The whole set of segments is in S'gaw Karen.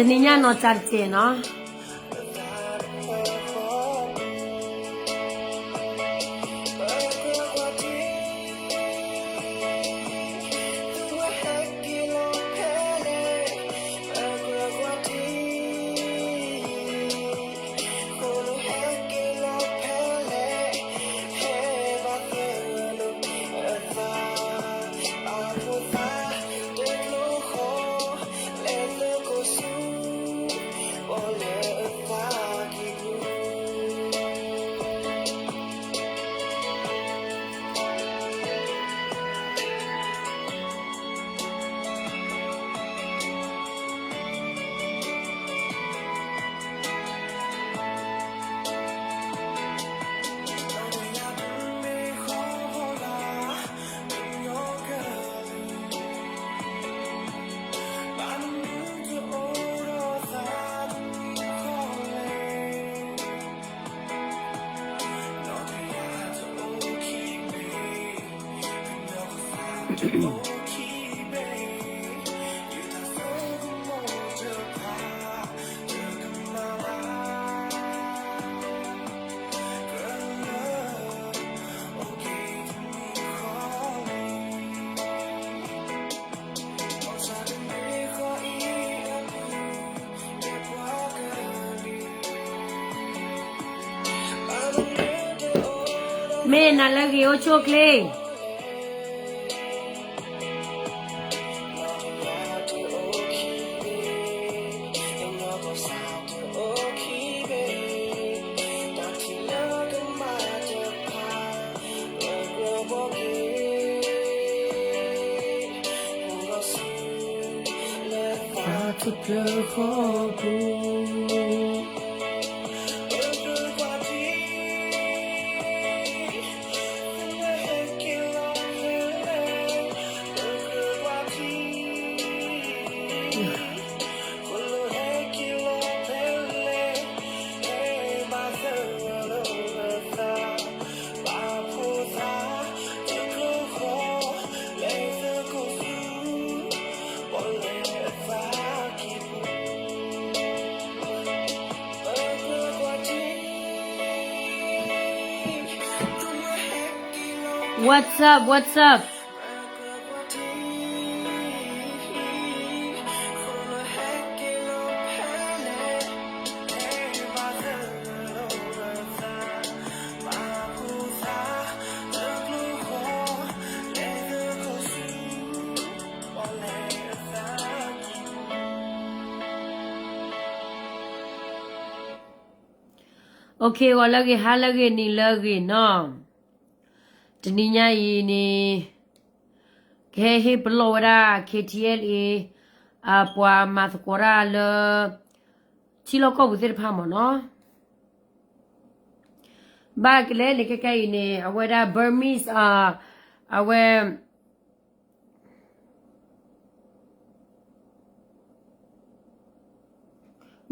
တနံၤညါနီၢ်စၢ်တစဲးနီၤ. မ့ၢ်နၤလၢဂ့ၤအိၣ်ဆူၣ်အိၣ်ချ့. What's up, what's up? Okay, ဂီၤလၢအဂ့ၤ ဟါလၢအဂ့ၤ နံၤလၢအဂ့ၤနီၤ. တနံၤညါအံၤန့ၣ် ကဟဲဟ့ၣ်ပလီၢ်ဝဲဒၣ် K T L A အပှၤမၤသကိးတၢ်လၢ ထံလီၢ်ကီၢ်ပူၤသ့ၣ်တဖၣ်မ့ၢ်နီၤ. ဘၣ်ကလဲၣ်န့ၣ် ခဲကဲအံၤန့ၣ် အဝဲဒၣ် Burmese အဝဲ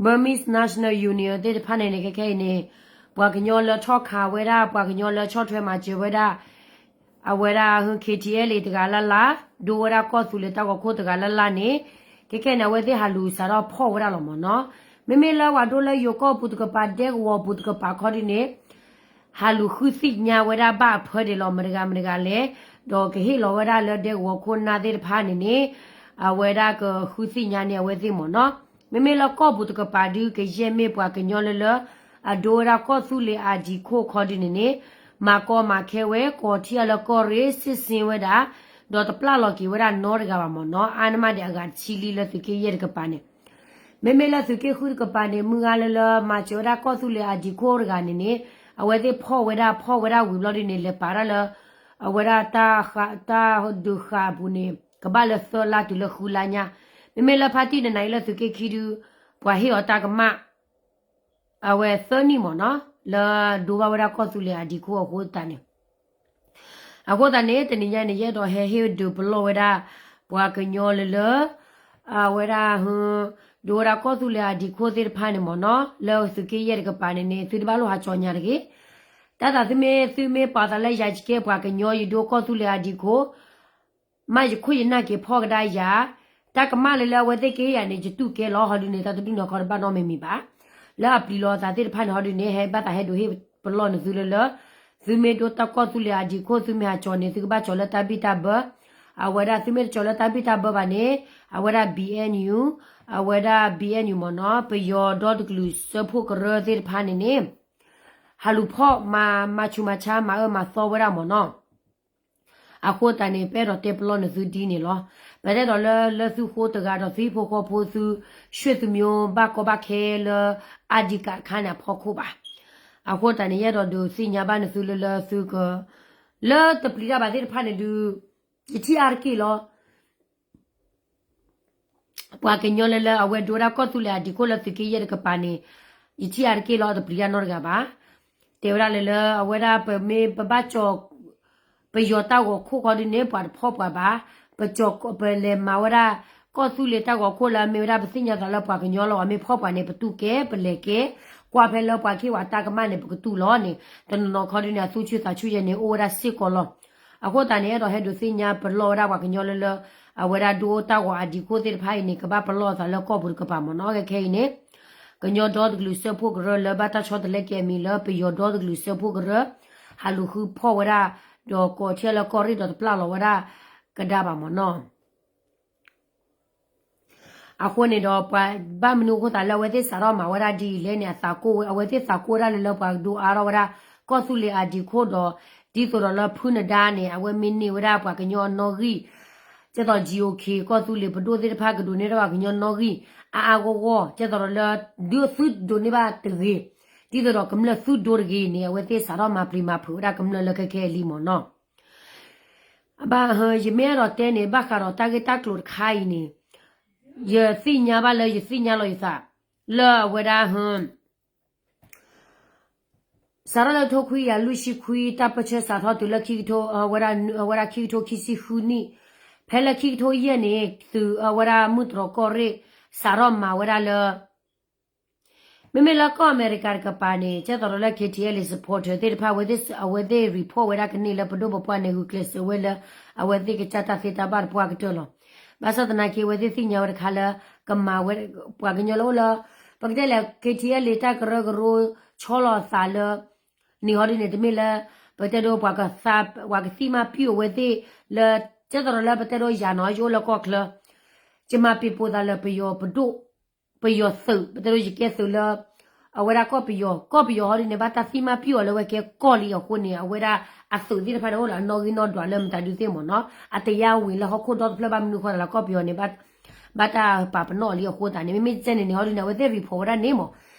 Burmese National Union သ့ၣ်တဖၣ်န့ၣ်န့ၣ် ခဲကဲအံၤန့ၣ် ပှၤကညီလၢထီၣ်ခးဝဲဒၣ် ပှၤကညီလၢဆီၣ်ထွဲမၤစၢၤဝဲဒၣ် အဝဲဒၣ် K T L A တဂၤလၢ်လၢ် ဒိဝဲဒၣ်ကီၢ်သူလ့ၤတၢ်ဂီၤခိၣ်တဂၤလၢ်လၢ်န့ၣ် ခဲကဲန့ၣ် အဝဲသ့ၣ်ဟးလူၤစးထီၣ်ဖီၣ်ဝဲဒၣ်လီၤမ့ၢ်နီၤ. မ့မ့ၢ်လၢပှၤဒိလၢယိၤကီၢ်ပူၤတကပၤ ဒဲကဝီၤပူၤတကပၤခီဒုန့ၣ် ဟးလူၤဃုသ့ၣ်ညါဝဲဒၣ်ဘၣ်အဖၢဒဲးလီၤ မတၤတဂၤမတၤတဂၤလဲၣ်, ဒီးကဟ့ၣ်လီၤဝဲဒၣ်လၢဒဲကဝီၤခိၣ်နၢ်သ့ၣ်တဖၣ်န့ၣ်န့ၣ် အဝဲဒၣ်ကဃုသ့ၣ်ညါန့ၢ်အဝဲသ့ၣ်မ့ၢ်နီၤ. မ့မ့ၢ်လၢကီၢ်ပူၤတကပၤဒု ကယဲၢ်မ့ၢ်ပှၤကညီလၢလၢ အဒိဝဲဒၣ်ကီၢ်သူလ့ၤအဒံးခိၣ်ခီဒုန့ၣ်န့ၣ် မၤကီမၤခဲဝဲ ကီၤထံအလၢကီၢ်ရ့ၣ် စ့ၣ်စ့ၣ်ဝဲဒၣ် ဒီးတပျၢ်လီၤက့ၤဝဲဒၣ်နီတဂၤဘၣ်မ့ၢ်နီၤ. အါန့ၢ်မးဒံးအဂၤတဆံလံလၢသုးက့ယဲၢ်တကပၤန့ၣ် မ့မ့ၢ်လၢသုးက့ဃုတကပၤန့ၣ် မုၢ်ဂၤလၢလၢမၤစၢၤဝဲဒၣ်ကီၢ်သူလ့ၤအဒံးခိၣ်တဂၤန့ၣ်န့ၣ် အဝဲသ့ၣ်ဖီၣ်ဝဲဒၣ် ဖီၣ်ဝဲဒၣ်ဝံၤဘျီဒုန့ၣ် လဲၤပာ်ဒၣ်လၢ အဝဲဒၣ်တၢ်ဃး တၢ်ဒုးဃာ်အပူၤန့ၣ် ကဘၣ်လၢသၢလါတုၤလၢဃုလါညါ. မ့မ့ၢ်လၢဖါတံၢ်နနၤအံၤလၢသုးက့ခံဒု ပှၤဟ့ၣ်အီၤတၢ်ကမၣ် အဝဲသၢနံၣ်မ့ၢ်နီၤ လၢဒိဘၣ်ဝဲဒၣ်ကီၢ်သူလ့ၤအဒံးခိၣ်အဃိသတးန့ၣ် အဃိသတးန့ၣ် တနံၤညါန့ၣ် ယအဲၣ်ဒိးဟဲဟ့ၣ်ဒုးပလီၢ်ဝဲဒၣ် ပှၤကညီလၢလၢ အဝဲဒၣ် ဒိဝဲဒၣ်ကီၢ်သူလ့ၤအဒံးခိၣ်သ့ၣ်တဖၣ်န့ၣ်မ့ၢ်နီၤ လၢသုးက့ယဲၢ်တကပၤန့ၣ်န့ၣ် သုတဘၣ်လိၣ်ဟးကၠီညါတဂ့ၤ. တၢ်သးသုမ့ၢ် သုမ့ၢ်ပာ်သးလၢယၤယကဲပှၤကညီ ယဒိကီၢ်သူလ့ၤအဒံးခိၣ် မ့ၢ်ယခိၣ်ယနၢ်က့ၤဖီၣ်ကဒါယၤ, တၢ်ကမၣ်လၢလၢအဝဲသ့ၣ်ကဟ့ၣ်ယၤန့ၣ် ယတူၢ်ကဲလီၤ ဟီဒုန့ၣ် တၢ်တဒူၣ်န့ၣ်ခီတဘၣ်နီတမံၤမံၤဘၣ်. လၢအပျံၤလီၤအသးသ့ၣ်တဖၣ်န့ၣ် ဟီဒုန့ၣ် ဟဲဘၣ်သးဟဲဒိးဟ့ၣ်ပလီၢ်နသုလၢလၢ သုမ့ၢ်ဒိတၢ်ကီၢ်သူလ့ၤအဒံးခိၣ် သုမ့ၢ်ဟးကၠီၤန့ၣ် သုကဘၣ်ကၠီၤလၢတၢ်ဘံၣ်တၢ်ဘၢ. အဝဲဒၣ်သုမ့ၢ်တကၠီၤလၢတၢ်ဘံၣ်တၢ်ဘၢဘၣ်န့ၣ် အဝဲဒၣ် B N U အဝဲဒၣ် B N U မ့ၢ်နီၤ ပယီၤဒီတကလုာ်စၢဖှိၣ်ကရၢသ့ၣ်တဖၣ်န့ၣ်န့ၣ် ဟးလူၤဖီၣ်မၤ မၤဆူးမၤဆါ မၤအၢမၤသီဝဲဒၣ်မ့ၢ်နီၤ. အဃိသတးန့ၣ် ပအဲၣ်ဒိးတဲပလီၢ်နသုဒ်န့ၣ်လီၤ. ပတအဲၣ်ဒိးလၢ လၢသုဃိတဂၤဒီးသုဟံၣ်ဖိဃီဖိသု ဆွေသုမျိုး ဘၣ်ကီဘၣ်ခဲလၢ ID card တခါန့ၣ်အဖီခိၣ်ဘၣ်. အဃိသတးန့ၣ် ယအဲၣ်ဒိးဒုးသ့ၣ်ညါဘၣ်နသုလၢလၢသုက လၢတပျံၤတၢ်ဘၣ်သ့ၣ်တဖၣ်န့ၣ်ဒုး ယထံၣ်အါတက့ၢ်လီၤ. ပှၤကညီလၢလၢအဝဲဒိဝဲဒၣ်ကီၢ်သူလ့ၤအဒံးခိၣ်လၢသုးက့ယဲၢ်တကပၤန့ၣ် ယထံၣ်အါတက့ၢ်လီၤ တပျံၤတၢ်နီတဂၤဘၣ်. တဲဝဲဒၣ်လၢလၢအဝဲဒၣ်ပမ့ၢ်ပဘၣ်ကၠီၤ ပယီၤတၢ်ဂီၤခိၣ်ခီဒုန့ၣ် ပှၤတဖီၣ်ပှၤဘၣ်. ပကၠီၤ ပလဲၤမၤဝဲဒၣ် ကီၢ်သူလ့ၤတၢ်ဂီၤခိၣ်လၢအမ့ၢ်ဝဲဒၣ်ပသ့ၣ်ညါသးလၢပှၤကညီလီၤ အမ့ၢ်ဖီၣ်ပှၤန့ၣ် ပတူၢ်ကဲ ပလဲၤကဲ ကွၢ်ဖဲလၢပှၤကဟ့ၣ်ဝဲတၢ်ကမၣ်န့ၣ် ပကတူၢ်လီၤန့ၣ် တနီၤနီၤခီဒုန့ၣ် အသူၣ်ဆူၣ်သးဆူၣ်ယဲန့ၣ် အိၣ်ဝဲဒၣ်စ့ၢ်ကီးလီၤ. အဃိသတးန့ၣ် အဲၣ်ဒိးဟဲဒုးသ့ၣ်ညါပလီၢ်ဝဲဒၣ်ပှၤကညီလၢလၢ အဝဲဒၣ်ဒိတၢ်ဂီၤအဒံးခိၣ်သ့ၣ်တဖၣ်အံၤန့ၣ် ကဘၣ်ပလီၢ်အသးလၢကီၢ်ပူၤတကပၤမ့ၢ်နီၤ. ခဲခဲအံၤန့ၣ် ကညီဒီတကလုာ်စၢဖှိၣ်ကရၢလၢဘၣ်တၢ်ဆီတလဲကဲအမံၤလၢပယီၤဒီတကလုာ်စၢဖှိၣ်ကရၢ ဟးလူၤဃုဖီၣ်ဝဲဒၣ် ဒီးကိးထီၣ်လၢကီၢ်ရ့ၣ်ဒီးတပျၢ်လီၤဝဲဒၣ်ကဒါဘၣ်မ့ၢ်နီၤ. အဃိန့ၣ်ဒီး ပှၤဘၣ်မနုၤအဃိသတးလၢအဝဲသ့ၣ်စးထီၣ်မၤဝဲဒၣ်ဒ်အံၤလဲၣ်န့ၣ် အသးကိၢ်ဝဲ အဝဲသ့ၣ်သးကိၢ်ဝဲဒၣ်လၢလၢပှၤဒိအါထီၣ်ဝဲဒၣ် ကီၢ်သူလ့ၤအဒံးခိၣ်ဒီး ဒ်သိးဒီးလၢဖုနဒါန့ၣ် အဝဲမ့ၢ်န့ၢ်ဝဲဒၣ်ပှၤကညီအနီၣ်ဂံၢ် ကဲသိး G O K ကီၢ်သူလ့ၤပဒိၣ်သ့ၣ်တဖၣ်ကဒိးန့ၢ်ဒၣ်ပှၤကညီနီၣ်ဂံၢ် အါအါဂီၢ်ဂီၢ် ကဲသိးဒီးလၢ ဒုးသုဒိးန့ၢ်ဘၣ်တဂ့ၤ ဒ်သိးဒီးကမျၢၢ်သုဒိတဂ့ၤန့ၣ် အဝဲသ့ၣ်စးထီၣ်မၤပျံၤမၤဖုးဝဲဒၣ်ကမျၢၢ်လၢခဲခဲအံၤလံမ့ၢ်နီၤ. ဘၣ် ယမ့ၢ်အဲၣ်ဒိးတဲန့ၣ် ဘၣ်ဃးဒီးတၢ်ဂ့ၢ်တၢ်ကျိၤတခါအံၤန့ၣ် ယသ့ၣ်ညါဘၣ်လၢယသ့ၣ်ညါလီၤယသး လၢအဝဲဒၣ် စးထီၣ်လၢထိခွံကယၤလွံၢ်ဆံခွံ တၢ်ပၢၢ်ဆၢစးထီၣ်တုၤလၢခံကထိ အဝဲဒၣ် အဝဲဒၣ်ခံကထိခံဆံဃုနံၣ် ဖဲလၢခံကထိယဲၢ်န့ၣ် သုးအဝဲဒၣ်မုၢ်တြီၤကီၢ်ရ့ၣ် စးထီၣ်မၤဝဲဒၣ်လၢ မ့မ့ၢ်လၢကီၢ်အမဲရကၤတကပၤန့ၣ် ကဲသိးဒီးလၢ K T L supporter သ့ၣ်တဖၣ် အဝဲသ့ၣ် အဝဲသ့ၣ် report ဝဲဒၣ်ကန့ၢ်လၢပဒိၣ်ပပှၢ်န့ၣ် ဂုာ်ကျဲးစၢးဝဲလၢ အဝဲသ့ၣ်ကစၢ်တၢ်သ့တၢ်ဘၣ်တပှၢ်ကတၢၢ်လီၤ. ဘၣ်ဆၣ်သနာ်က့ အဝဲသ့ၣ်သ့ၣ်ညါဝဲတခါလၢ ကမၤဝဲ ပှၤကညီလၢအိၣ်လၢ ပကတဲလဲၣ် K T L တၢ်ကရၢကရိဆီလီၤအသးလၢ န့ၣ်ဟီဒ်န့ၣ် တမ့ၢ်လၢ ပကတဲဒိ ပှၤကသံမၤပံၣ်အဝဲသ့ၣ်လၢ ကဲသိးဒီးလၢပတဲဒိယၤနီၤ ယအိၣ်လၢကီၢ်ချၢ ယမၤပ့ၤပိာ်သးလၢပယီၤပဒိၣ် ပယီၤသုး ပတဲဒိယကဲသုးလၢ အဝဲဒၣ်ကီၢ်ပယီၤ ကီၢ်ပယီၤဟီဒ်န့ၣ် ဘၣ်တၢ်သံမၤပံၣ်အီၤလၢဝဲကဲကီၢ်လံအဃိန့ၣ် အဝဲဒၣ်အသုးသ့ၣ်တဖၣ်န့ၣ် အိၣ်လၢအနီၣ်ဂံၢ်နီၣ်ဒွးလၢမတၤဒုသ့ၣ်မ့ၢ်နီၤ အတယါဝံၤလၢဟီၣ်ခိၣ်ဒီတဖျၢၣ် ဘၣ်မနုၤဃိသးလၢကီၢ်ပယီၤန့ၣ် ဘၣ်တၢ်ပာ်ပနီၣ်အီၤလံအဃိသတးန့ၣ် မ့မ့ၢ်ကဲန့ၣ်န့ၣ် ဟီဒ်န့ၣ် အဝဲသ့ၣ် report ဝဲဒၣ်န့ၣ်မ့ၢ်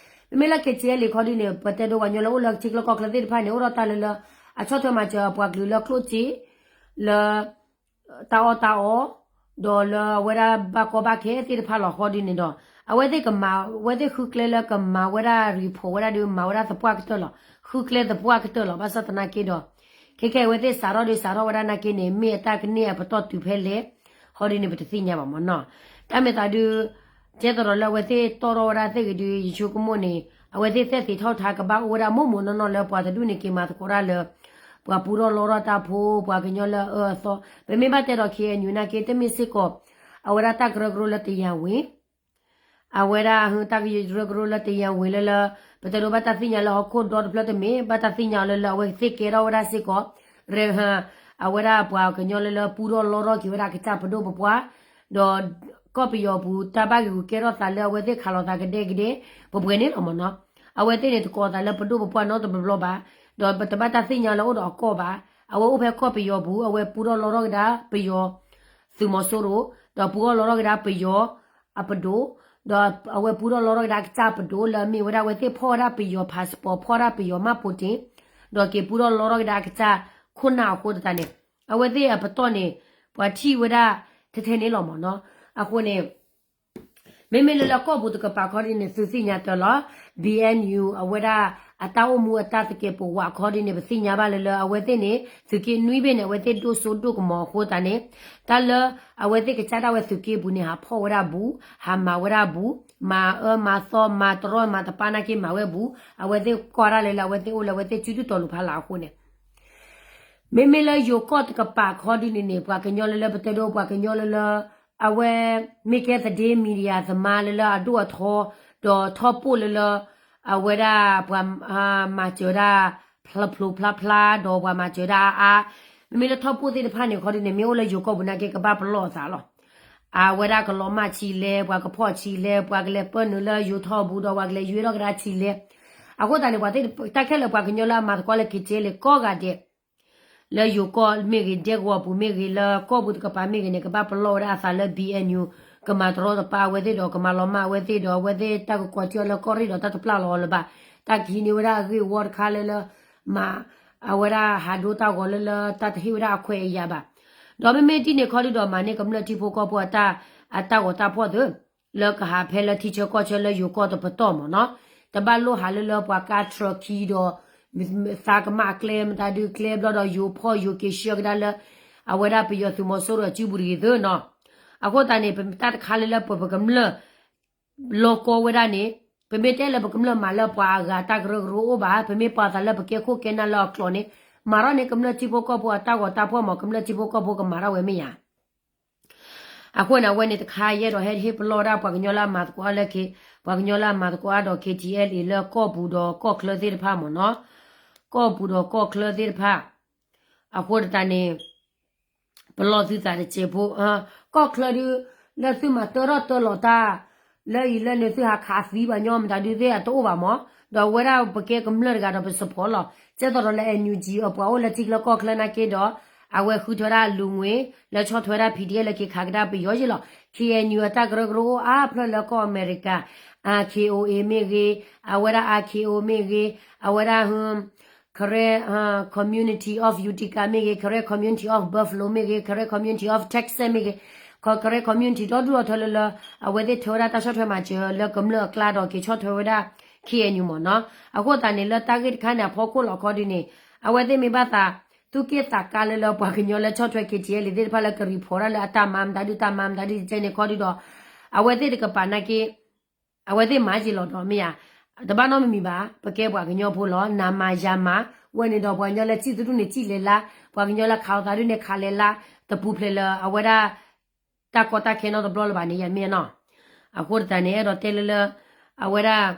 မ့မ့ၢ်လၢ K T L ခီဒ်န့ၣ် ပတဲဒိပှၤကညီလၢအိၣ်လၢထံချၢကီၢ်ချၢသ့ၣ်တဖၣ်န့ၣ် အိၣ်ဒီးတၢ်လၢလၢ အဆီၣ်ထွဲမၤစၢၤပှၤကလုာ်လၢကျိၣ်စ့ လၢ တၢ်အီၣ်တၢ်အီ ဒီးလၢအဝဲဒၣ်ဘၣ်ကီဘၣ်ခဲသ့ၣ်တဖၣ်လီၤဟီဒ်န့ၣ်ဒီး အဝဲသ့ၣ်ကမၤ အဝဲသ့ၣ်ဃုကျဲလၢကမၤဝဲဒၣ် report ဝဲဒၣ်ဒီး မၤဝဲဒၣ်သပှၢ်ကတၢၢ်လီၤ. ဃုကျဲသပှၢ်ကတၢၢ်လီၤ. ဘၣ်ဆၣ်သနာ်က့ဒီး ခဲခဲအဝဲသ့ၣ်စးထီၣ်ဒီးစးထီၣ်ဝဲဒၣ်နာ်က့န့ၣ် မ့ၢ်အတၢ်ကန့ၢ်အပတီၢ်တုၤဖဲလဲၣ် ဟီဒ်န့ၣ် ပတသ့ၣ်ညါဘၣ်မ့ၢ်နီၤ. တၢ်မ့ၢ်သးဒုး ကဲသိးဒီးလၢအဝဲသ့ၣ်တီၣ်ထီၣ်ဝဲဒၣ်သ့ၣ်ဂ့ၤဒုး ယဆိကမိၣ်န့ၣ် အဝဲသ့ၣ် သက်သေထင် ကဘၣ်အိၣ်ဝဲဒၣ်မိၢ်မိၢ်နီၢ်နီၢ်လၢပှၤတဒူၣ်န့ၣ်က့ၤမၤသကိးတၢ်လၢ ပှၤပူထီၣ်လီထီၣ်တၢ်ဖိ ပှၤကညီလၢအအၢအသီ ပမ့ၢ်ဘၣ်တဲဒီး K N U နာ်က့ တမ့ၢ်စ့ၢ်ကီး အဝဲဒၣ်တၢ်ကရၢကရိလၢတယၤဝံၤ အဝဲဒၣ်တၢ်ကရၢကရိလၢတယၤဝံၤလၢလၢ ပတဲဒိဘၣ်တၢ်သ့ၣ်ညါလၢဟီၣ်ခိၣ်ဒီတဖျၢၣ်တမ့ၢ် ဘၣ်တၢ်သ့ၣ်ညါအီၤလၢလၢအဝဲသ့ၣ်ကဲထီၣ်ဝဲဒၣ်စ့ၢ်ကီး ရဟ အဝဲဒၣ်ပှၤကညီလၢလၢပူထီၣ်လီထီၣ်က့ၤဝဲဒၣ်ကစၢ်ပဒိၣ်ပပှၢ် ဒီးကီၢ်ပယီၤပူၤ တၢ်ဘၣ်ဂ့ၤဂူာ်ကဲထီၣ်သးလၢအဝဲသ့ၣ်ခးလိာ်သးကဒဲကဒဲ ပပှဲၤန့ၣ်လီၤမ့ၢ်နီၤ. အဝဲသ့ၣ်န့ၣ်တကိးသးလၢပဒိၣ်ပပှၢ်နီတဘျီဘျီဘၣ်, ဒီးပတဘၣ်တၢ်သ့ၣ်ညါလၢအိၣ်ဒီးအကီၢ်ဘၣ်. အဝဲအိၣ်ဖဲကီၢ်ပယီၤပူၤ အဝဲပူထီၣ်လီထီၣ်ကဒါပယီၤသုးမီၤစိရိၤ, ဒီးပူထီၣ်လီထီၣ်ကဒါပယီၤအပဒိၣ်, ဒီးအဝဲပူထီၣ်လီထီၣ်ကဒါကစၢ်ပဒိၣ်လၢအမ့ၢ်ဝဲဒၣ်အဝဲသ့ၣ်ဖီၣ်ဝဲဒၣ်ပယီၤ passport ဖီၣ်ဒၣ်ပယီၤမှတ်ပုံတင်, ဒီးက့ၤပူထီၣ်လီထီၣ်ကဒါကစၢ်ခိၣ်နၢ်အဃိသတးန့ၣ်, အဝဲသ့ၣ်အပတီၢ်န့ၣ် ပှၤထံၣ်ဝဲဒၣ်ထဲထဲန့ၣ်လီၤမ့ၢ်နီၤ. အဃိန့ၣ် မ့မ့ၢ်လၢလၢကီၢ်ပူၤတကပၤခီဒ်န့ၣ် သုသ့ၣ်ညါတၢ်လီၤ. B N U အဝဲဒၣ်အတၢ်အိၣ်မူအတၢ်သကဲးပဝးခီဒ်န့ၣ် ပသ့ၣ်ညါဘၣ်လၢလၢအဝဲသ့ၣ်န့ၣ် သုးက့နွံဘ့ၣ်န့ၣ် အဝဲသ့ၣ်ဒိၣ်စိဒိၣ်ကမီၤအဃိသတးန့ၣ်, တၢ်လၢအဝဲသ့ၣ်ကစၢ်ဒၣ်ဝဲသုးက့ပူၤန့ၣ် ဟးဖီၣ်ဝဲဒၣ်ဘူး, ဟးမၤဝဲဒၣ်ဘူး, မၤအၢမၤသီ မၤတရီမၤတပါနာ်က့မၤဝဲဘူး, အဝဲသ့ၣ်ကွၢ်ဒၣ်လၢလၢအဝဲသ့ၣ်အိၣ်လၢအဝဲသ့ၣ်စုဒုၣ်တီၤလိာ်ဖးလၢ်အဃိန့ၣ် မ့မ့ၢ်လၢယိၤကီၢ်တကပၤခီဒ်န့ၣ်န့ၣ် ပှၤကညီလၢလၢပတဲဒိ ပှၤကညီလၢလၢ အဝဲ မ့ၢ်ကဲသဒ့ media သမားလၢလၢအဒိၣ်အထီ ဒီးထီၣ်ပိၣ်လၢလၢ အဝဲဒၣ်ပှၤမၤစၢၤဒၣ် ဖျိဖျါဖျါ ဒီးပှၤမၤစၢၤဒၣ်အါအါ မ့မ့ၢ်လၢထီၣ်ပိၣ်သ့ၣ်တဖၣ်န့ၣ် ခီဒုန့ၣ် မ့ၢ်အိၣ်လၢယိၤကီၢ်ပူၤနာ်က့ ကဘၣ်ပလီၢ်အသးလီၤ. အဝဲဒၣ်ကလီၤမၢ်ဆံးလဲၣ် ပှၤကဖီၣ်ဆံးလဲၣ် ပှၤကလဲၤပၢနုာ်လၢယိၤထီၣ်ပူၤ ဒီးပှၤကလဲၤယွဲထီၣ်ကဒါဆံးလဲၣ်. အဃိသတးန့ၣ် ပှၤတၢ်ခဲလၢာ်ပှၤကညီလၢအမၤသကိးလၢ KTLA ကိးဂၤဒဲး လၢယိၤကီၢ်မ့ၢ်ဂ့ၤ ဒဲကဝီၤပူၤမ့ၢ်ဂ့ၤ လၢကီၢ်ပူၤတကပၤမ့ၢ်ဂ့ၤန့ၣ် ကဘၣ်ပလီၢ်ဝဲဒၣ်အသးလၢ BNU ကမၤတရီတပါအဝဲသ့ၣ်ဒီး ကမၤလီၤမၢ်အဝဲသ့ၣ်ဒီး အဝဲသ့ၣ်တၢ်ကကိးထံအီၤလၢကီၢ်ရ့ၣ်ဒီးတၢ်တပျၢ်လီၤအီၤလၢၤဘၣ်. တၢ်ကဟံးန့ၢ်ဝဲဒၣ်အဂ့ၢ်အဝီတခါလၢလၢ မၤ အဝဲဒၣ်ဟးဒိတၢ်ဂီၤလၢလၢတၢ်တဟ့ၣ်ဝဲဒၣ်အခွဲးအယာ်ဘၣ်. ဒီးမ့မ့ၢ်ဒ်န့ၣ်ခီဒုဒီး မၤန့ၢ်ကမျၢၢ်ထံဖိကီၢ်ဖိအတၢ် အတၢ်ဂီၤတၢ်ဖှီၣ်သ့ၣ် လၢကဟးဖဲလၢထံဆၢကီၢ်ဆၢလၢယိၤကီၢ်တပတီၢ်မ့ၢ်နီၤ, တဘၣ်လိၣ်ဟးလၢလၢပှၤကါ truck ဒီး သးကမၣ်ကျဲမတၤဒုကျဲဘျီဒီး ယိၤဖီၣ်ယိၤက့ၤဆှၢကဒါလၢ အဝဲဒၣ်ပယီၤသုးမီၤစိရိၤအစုပူၤတဂ့ၤသ့ၣ်နီၤ. အဃိသတးန့ၣ် ပတၢ်တခါလၢလၢပပကမျၢၢ် လီၤကီဝဲဒၣ်န့ၣ် ပမ့ၢ်တဲလၢပကမျၢၢ်မၤလၢပှၤအဂၤတၢ်ကရၢကရိအိၣ်ဘၣ်, ပမ့ၢ်ပာ်သးလၢပကဲခိၣ်ကဲနၢ်လၢအကျိၤန့ၣ် မၤထီၣ်န့ၢ်ကမျၢၢ်ထံဖိကီၢ်ဖိအတၢ်ဂီၤတၢ်ဖှီၣ်မ့ၢ် ကမျၢၢ်ထံဖိကီၢ်ဖိကမၤထီၣ်ဝဲမ့ၢ်ယၤ. အဃိန့ၣ် အဝဲန့ၣ်တခါယအဲၣ်ဒိးဟဲဟ့ၣ်ပလီၢ်ဝဲဒၣ်ပှၤကညီလၢအမၤသကိးလၢ ပှၤကညီလၢအမၤသကိးအါဒီး KTLA လၢကီၢ်ပူၤဒီးကီၢ်ချၢသ့ၣ်တဖၣ်မ့ၢ်နီၤ, ကီၢ်ပူၤဒီးကီၢ်ချၢသ့ၣ်တဖၣ်. အဃိသတးန့ၣ် ပလီၢ်သုသးတစဲးဖိ, ကီၢ်ချၢဒု လၢသုမၤတၢထီၣ်တၢလီၤတၢ် လၢအံၤလၢန့ၣ်သုဟးခးသံပှၤညီမတၤဒုသ့ၣ်အတအိၣ်ဘၣ်မ့ၢ်, ဒီးအဝဲဒၣ်ပကဲကမျၢၢ်တဂၤဒီးပ support လီၤ. ကဲသိးဒီးလၢ NUG အပှၤအိၣ်လၢထံချၢကီၢ်ချၢနာ်က့ဒီး အဝဲဃုထၢဝဲဒၣ်လူငွေ လၢဆီၣ်ထွဲဝဲဒၣ် PDF လၢက့ၤခးကဒါပယီၤယ့ၣ်လီၤ. KNU အတၢ်ကရၢကရိအိၣ်အါဖျၢၣ်လၢကီၢ်အမဲရကၤ, KOA မ့ၢ်ဂ့ၤ, အဝဲဒၣ် RKO မ့ၢ်ဂ့ၤ, အဝဲဒၣ် Karen Community of Utica မ့ၢ်ဂ့ၤ, Karen Community of Buffalo မ့ၢ်ဂ့ၤ, Karen Community of Texas မ့ၢ်ဂ့ၤ, Karen Community ဒီဒူၣ်ဒီထၢလၢလၢ အဝဲသ့ၣ်ထၢဝဲဒၣ်တၢ်ဆီၣ်ထွဲမၤစၢၤလၢကမျၢၢ်အကျါဒီးက့ၤဆီၣ်ထွဲဝဲဒၣ် KNU မ့ၢ်နီၤ. အဃိသတးန့ၣ် လၢတၢ်ဂ့ၢ်တခါန့ၣ် အဖီခိၣ်လီၤခီဒုန့ၣ် အဝဲသ့ၣ်မ့ၢ်ဘၣ်သး သူၣ်က့ၣ်သးကါလၢလၢပှၤကညီလၢဆီၣ်ထွဲ KTLA သ့ၣ်တဖၣ်လၢက report ဒၣ်လၢအတၢ်မၤမတၤဒုတၢ်မၤမတၤဒုကဲန့ၣ်ခီဒုဒီး အဝဲသ့ၣ်တကပၤနာ်က့ အဝဲသ့ၣ်မၤက့ၤလီၤဒီးမ့ၢ်ဧါ, တဘၣ်နီတမံၤဘၣ်, ပကဲပှၤကညီဖိလီၤ, နၤမၤယၤမၤ, ဝဲန့ၣ်ဒီးပှၤကညီလၢစံၣ်သဒူၣ်န့ၣ်စံၣ်လဲၤလၢ, ပှၤကညီလၢခးလိာ်သးဒုန့ၣ်ခးလဲၤလၢ, တပူၤဖျဲးလၢအဝဲဒၣ် တၢ်ကီတၢ်ခဲနီတဘျီလၢၤဘၣ်န့ၣ် ယမ့ၢ်နီၤ. အဃိသတးန့ၣ် အဲၣ်ဒိးတဲလၢလၢ အဝဲဒၣ်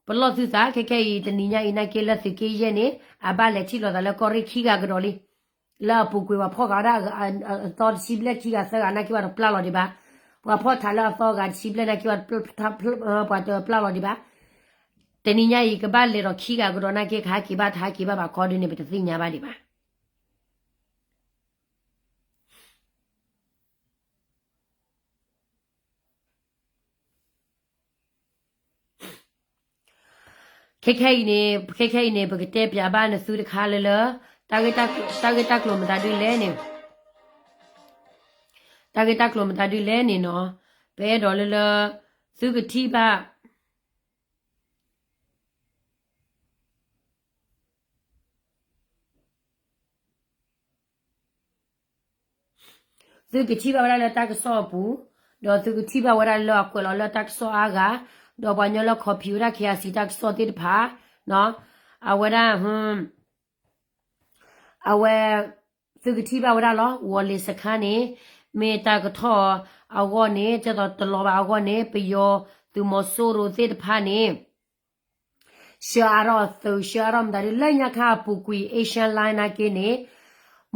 ပလီၢ်သုသး ခဲခဲအံၤ တနံၤညါအံၤနာ်က့လၢသုးက့ယဲၢ်န့ၣ် အဘၣ်လဲၤထံၣ်လိာ်သးလၢကီၢ်ရ့ၣ်ခံဂၤကဒီးလံ. လၢအပူၤကွံာ်ပှၤဖီၣ်ဃာ်ဝဲဒၣ်အသီတဆံဘျဲၣ်ခံဂၤသၢဂၤနာ်က့ပှၤတပျၢ်လီၤဒံးဘၣ်. ပှၤဖီၣ်ထးလၢအသီဂၤတဆံဘျဲၣ်နာ်က့ ပှၤတပျၢ်လီၤဒံးဘၣ်. တနံၤညါအံၤ ကဘၣ်လဲၤဒီးခံဂၤကဒီးနာ်က့ ကဟဲက့ၤဘၣ်တဟဲက့ၤဘၣ်ဘၣ်ခီဒုန့ၣ် ပတသ့ၣ်ညါဘၣ်ဒံးဘၣ်. ခဲခဲအံၤန့ၣ် ခဲခဲအံၤန့ၣ် ပကတဲပၠးဘၣ်နသုတခါလၢလၢ တၢ်ဂ့ၢ်တၢ်ကျိၤမတၤဒုလဲၣ်န့ၣ်, တၢ်ဂ့ၢ်တၢ်ကျိၤမတၤဒုလဲၣ်န့ၣ်နီၤ, ပအဲၣ်ဒိးလၢလၢ သုကထံၣ်ဘၣ် သုကထံၣ်ဘၣ်ဝဲဒၣ်လၢတၢ်ကစီၣ်အပူၤ, ဒီးသုကထံၣ်ဘၣ်ဝဲဒၣ်လၢအကွဲးလီၤလၢတၢ်ကစီၣ်အါဂၤ, ဒီးပှၤကညီလၢ copy ဝဲဒၣ် KIC တၢ်ကစီၣ်သ့ၣ်တဖၣ်, အဝဲဒၣ် အဝဲ သုကထံၣ်ဘၣ်ဝဲဒၣ်လီၤ ဝီၤလ့ၤစခါန့ၣ် မ့ၢ်တၢ်ကထီၣ်အဂီၢ်န့ၣ် ကဲသိးတလီၤဘၣ်အဂီၢ်န့ၣ် ပယီၤသုးမီၤစိရိၤသ့ၣ်တဖၣ်န့ၣ် ဆှၢအါထီၣ်အသုး ဆှၢအါထီၣ်မတၤဒု လၢညါခါအပူၤကွံာ် Asian Line နာ်က့န့ၣ်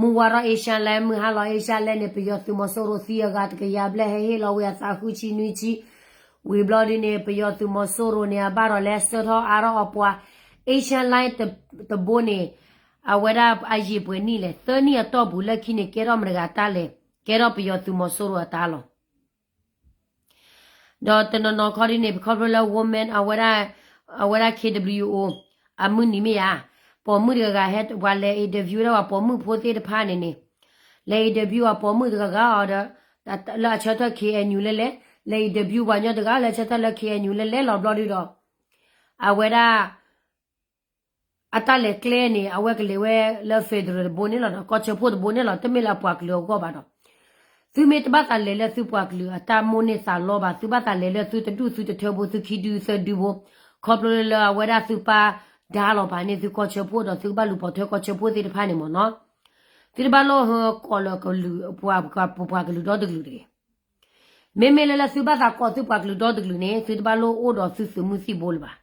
မုၢ်ဝါထီၣ် Asian Line မုၢ်ဟါလီၤ Asian Line န့ၣ် ပယီၤသုးမီၤစိရိၤသံအဂၤတကယၤဘျဲၣ် ဟဲဟ့ၣ်လီၤဝံၤအသးဃုဆံနွံဆံ ဝံၤဘျီဒုန့ၣ် ပယီၤသုးမီၤစိရိၤန့ၣ် အဘၣ်ဒီးလဲၤဆှၢထီၣ်အါထီၣ်အပှၤ Asian Line တဘိန့ၣ် အဝဲဒၣ်အယံာ်ပှဲၤနံၣ်လဲၣ် သၢနံၣ်အတီၢ်ပူၤလၢခံန့ၣ် ကဲထီၣ်မတၤတဂၤအတၢ်လဲၣ် ကဲထီၣ်ပယီၤသုးမီၤစိရိၤအတၢ်လီၤ. ဒီးတနီၤနီၤခီဒ်န့ၣ် ပခီဖျိလၢ woman အဝဲဒၣ် အဝဲဒၣ် KWO အမုၢ်နံၤမ့ၢ်ဧါ, ပိာ်မုၣ်တဂၤဂၤဟဲ ပှၤလဲၤ interview ဝဲဒၣ်ပှၤပိာ်မုၣ်ဖိသ့ၣ်တဖၣ်န့ၣ်န့ၣ်, လဲၤ interview ပှၤပိာ်မုၣ်တဂၤဂၤအီၤဒီး လၢအဆၢထၢၣ် K N U လဲၣ်လဲၣ်, လဲၤ interview ပှၤကညီတဂၤလၢဆၢထၢၣ်လၢ K N U လဲၣ်လဲၣ်လီၤဘျီဒုဒီး အဝဲဒၣ် အတၢ်လဲၤကျဲန့ၣ် အဝဲကလဲၤဝဲလၢ federal တဘိန့ၣ်လီၤဒီး ကီၢ်ဆၢဖိတဘိန့ၣ်လီၤ တမ့ၢ်လၢအပှၤကလုာ်အဂီၢ်ဘၣ်ဒီး သုမ့ၢ်တဘၣ်သးလဲၤလၢသုပှၤကလုာ်အတၢ်မိၣ်န့ၢ်သးလီဘၣ် သုဘၣ်သးလဲၤလၢသုတဒူၣ်သုတထၢဘိ သုခံဒုသၢဒုဘိ, ခီဖျိလၢလၢအဝဲဒၣ်သုပၢ်ဒါလီၤပာ်န့ၢ်သုကီၢ်ဆၢဖိဒီးသုကဘၣ်လူၤပိာ်ထွဲကီၢ်ဆၢဖိသ့ၣ်တဖၣ်န့ၣ်မ့ၢ်နီၤ, သုတဘၣ်လိၣ်ဟၢကိးလၢကလုာ် ပပှၤကလုာ်ဒီတကလုာ်တဂ့ၤ. မ့မ့ၢ်လၢလၢသုဘၣ်သးကိးသုပှၤကလုာ်ဒီတကလုာ်န့ၣ် သုတဘၣ်လိၣ်အိၣ်ဒီးသုသုးမုၢ်သံၣ်ဘိလၢၤဘၣ်.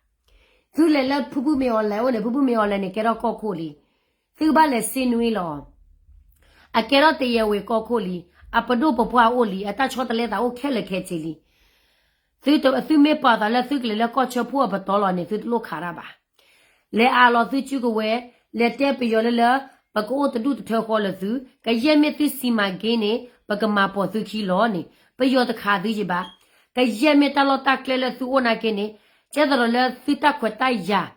သုလဲၤလၢဖုဖုမ့ၢ်အီၤလဲၤအိၣ်န့ၣ် ဖုဖုမ့ၢ်အီၤလဲၤန့ၣ် ကဲထီၣ်ကီၢ်ခိၣ်လံ. သုကဘၣ်လဲၤစ့နွံလီၤ. အကဲထီၣ်တယဲဝ့ၤကီၢ်ခိၣ်လံ. အပဒိၣ်ပပှၢ်အိၣ်လံ. အတၢ်ဆီတလဲသးအိၣ်ခဲလၢာ်ခဲဆ့လံ. သုတ, သုမ့ၢ်ပာ်သးလၢသုကလဲၤလၢကီၢ်ဆၢဖှိၣ်အပတီၢ်လီၤန့ၣ် သုတလိၣ်ခးတၢ်ဘၣ်. လဲၤအးလီၤသုစုကဝဲၤ, လဲၤတဲပယီၤလၢလၢ ပကအိၣ်တဒူၣ်တထၢဃီလၢသု, ကယဲၢ်မ့ၢ်သုစံးမၤက့ၤန့ၣ် ပကမၤပိာ်သုခံလီၤန့ၣ် ပယီၤတခးသုယံၤဘၣ်. ကယဲၢ်မ့ၢ်တၢ်လီၢ်တၢ်ကျဲလၢသုအိၣ်နာ်က့န့ၣ် ကဲသဒီးလၢသုတၢ်ခွဲးတၢ်ယာ်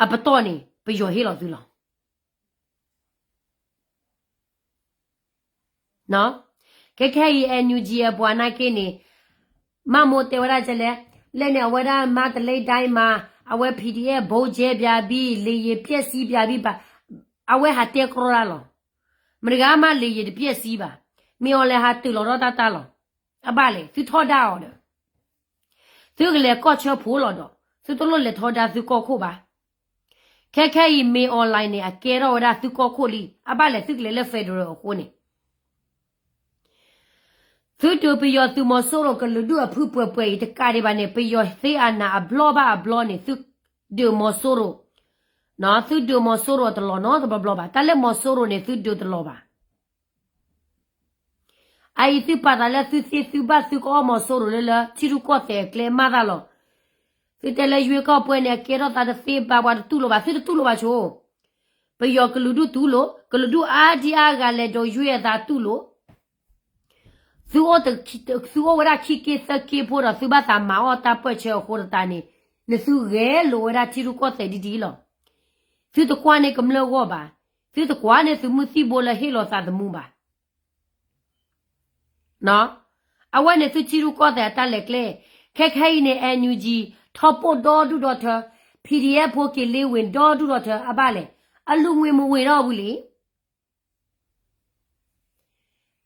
အပတီၢ်န့ၣ် ပယီၤဟ့ၣ်လီၤသုလီၤ. ခဲခဲအံၤ NUG အပှၤနာ်က့န့ၣ် မၤမိၢ်တဲဝဲဒၣ်ကလဲၣ်, လဲၣ်န့ၣ် အဝဲဒၣ်မၤတလ့ဒၣ်မၤ, အဝဲ PDF ဗုံးကြဲပၠးဘံၣ်, လေယာဉ်ပျက်စီးပၠးဘံၣ်ဘၣ်, အဝဲဟးတဲကြီတၢ်လီၤ. မတဂၤမး လေယာဉ်တပျက်စီးဘၣ်, မ့ၢ်အီၤလဲၤဟးတုၤလီၤထီၣ်တၢ်တၢ်လီၤ. အဘၣ်လဲၣ် သုထီဒါအီၤဒီး သုကလဲၤကီၢ်ဆၢဖှိၣ်လီၤဒီး သုတလိၣ်လဲၤထီဒါသုကီၢ်ခိၣ်ဘၣ်. ခဲခဲအံၤ မ့ၢ်အီၤလဲၣ်န့ၣ် အကဲထီၣ်ဝဲဒၣ်သုကီၢ်ခိၣ်လံ. အဘၣ်လဲၣ် သုကလဲၤလၢ federal အဃိန့ၣ် သုဒုးပယီၤသုးမီၤစိရိၤကလုာ်ဒူၣ်အဖုပှဲၤပှဲၤအံၤတကးဒံးဘၣ်န့ၣ် ပယီၤသ့အနးအဘျီဘၣ်အဘျီန့ၣ် သုဒုးမီၤစိရိၤ, သုဒုးမီၤစိရိၤတလီၤနီတဘျီဘျီဘၣ်. တၢ်လၢမီၤစိရိၤန့ၣ် သုဒုးတလီၤဘၣ်. အအံၤသုပာ်သးလၢသုသ့သုဘၣ်သုကအီၣ်မီၤစိရိၤလၢလၢ ထံရူၢ်ကီၢ်သဲးအကျဲမၤသးလီၤ. သုတဲလၢယွ့ကီၢ်ပှဲၤန့ၣ် အကဲထီၣ်သးတသ့ဘၣ် ပှၤတတူၢ်လိာ်ဘၣ် သုတတူၢ်လိာ်ဘၣ်ဆိ. ပယီၤကလုာ်ဒူၣ်တူၢ်လိာ်, ကလုာ်ဒူၣ်အါဒံအါဂၤလဲၤဒိးယွ့အသးတူၢ်လိာ်. သုအိၣ်ဝဲဒၣ်ခံက့သၢက့ဖိဒီး သုဘၣ်သးမၤအီၣ်တၢ်ပၢၢ်ဆၢအဃိသတးန့ၣ် နသုဂဲၤလိာ်ဝဲဒၣ်ထံရူၢ်ကီၢ်သဲးဒ်ဒ်လီၤ. သုတကွၢ်န့ၢ်ကမျၢၢ်ဂီၢ်ဘၣ်, သုတကွၢ်န့ၢ်သုးမုၢ်သံၣ်ဘိလၢဟ့ၣ်လီၤသးသမူဘၣ်. အဝဲန့ၣ်သုထံရူၢ်ကီၢ်သဲးအတၢ်လဲၤကျဲ, ခဲခဲအံၤန့ၣ် NUG ထီၣ်ပိၢ်ဒီဒူၣ်ဒီထၢ, PDF ဖိက့ၤလ့ဝ့ၤဒီဒူၣ်ဒီထၢ အဘၣ်လဲၣ်, အလူၤငွေမ့ၢ်ဝ့ၤထီၣ်ဘူးလံ.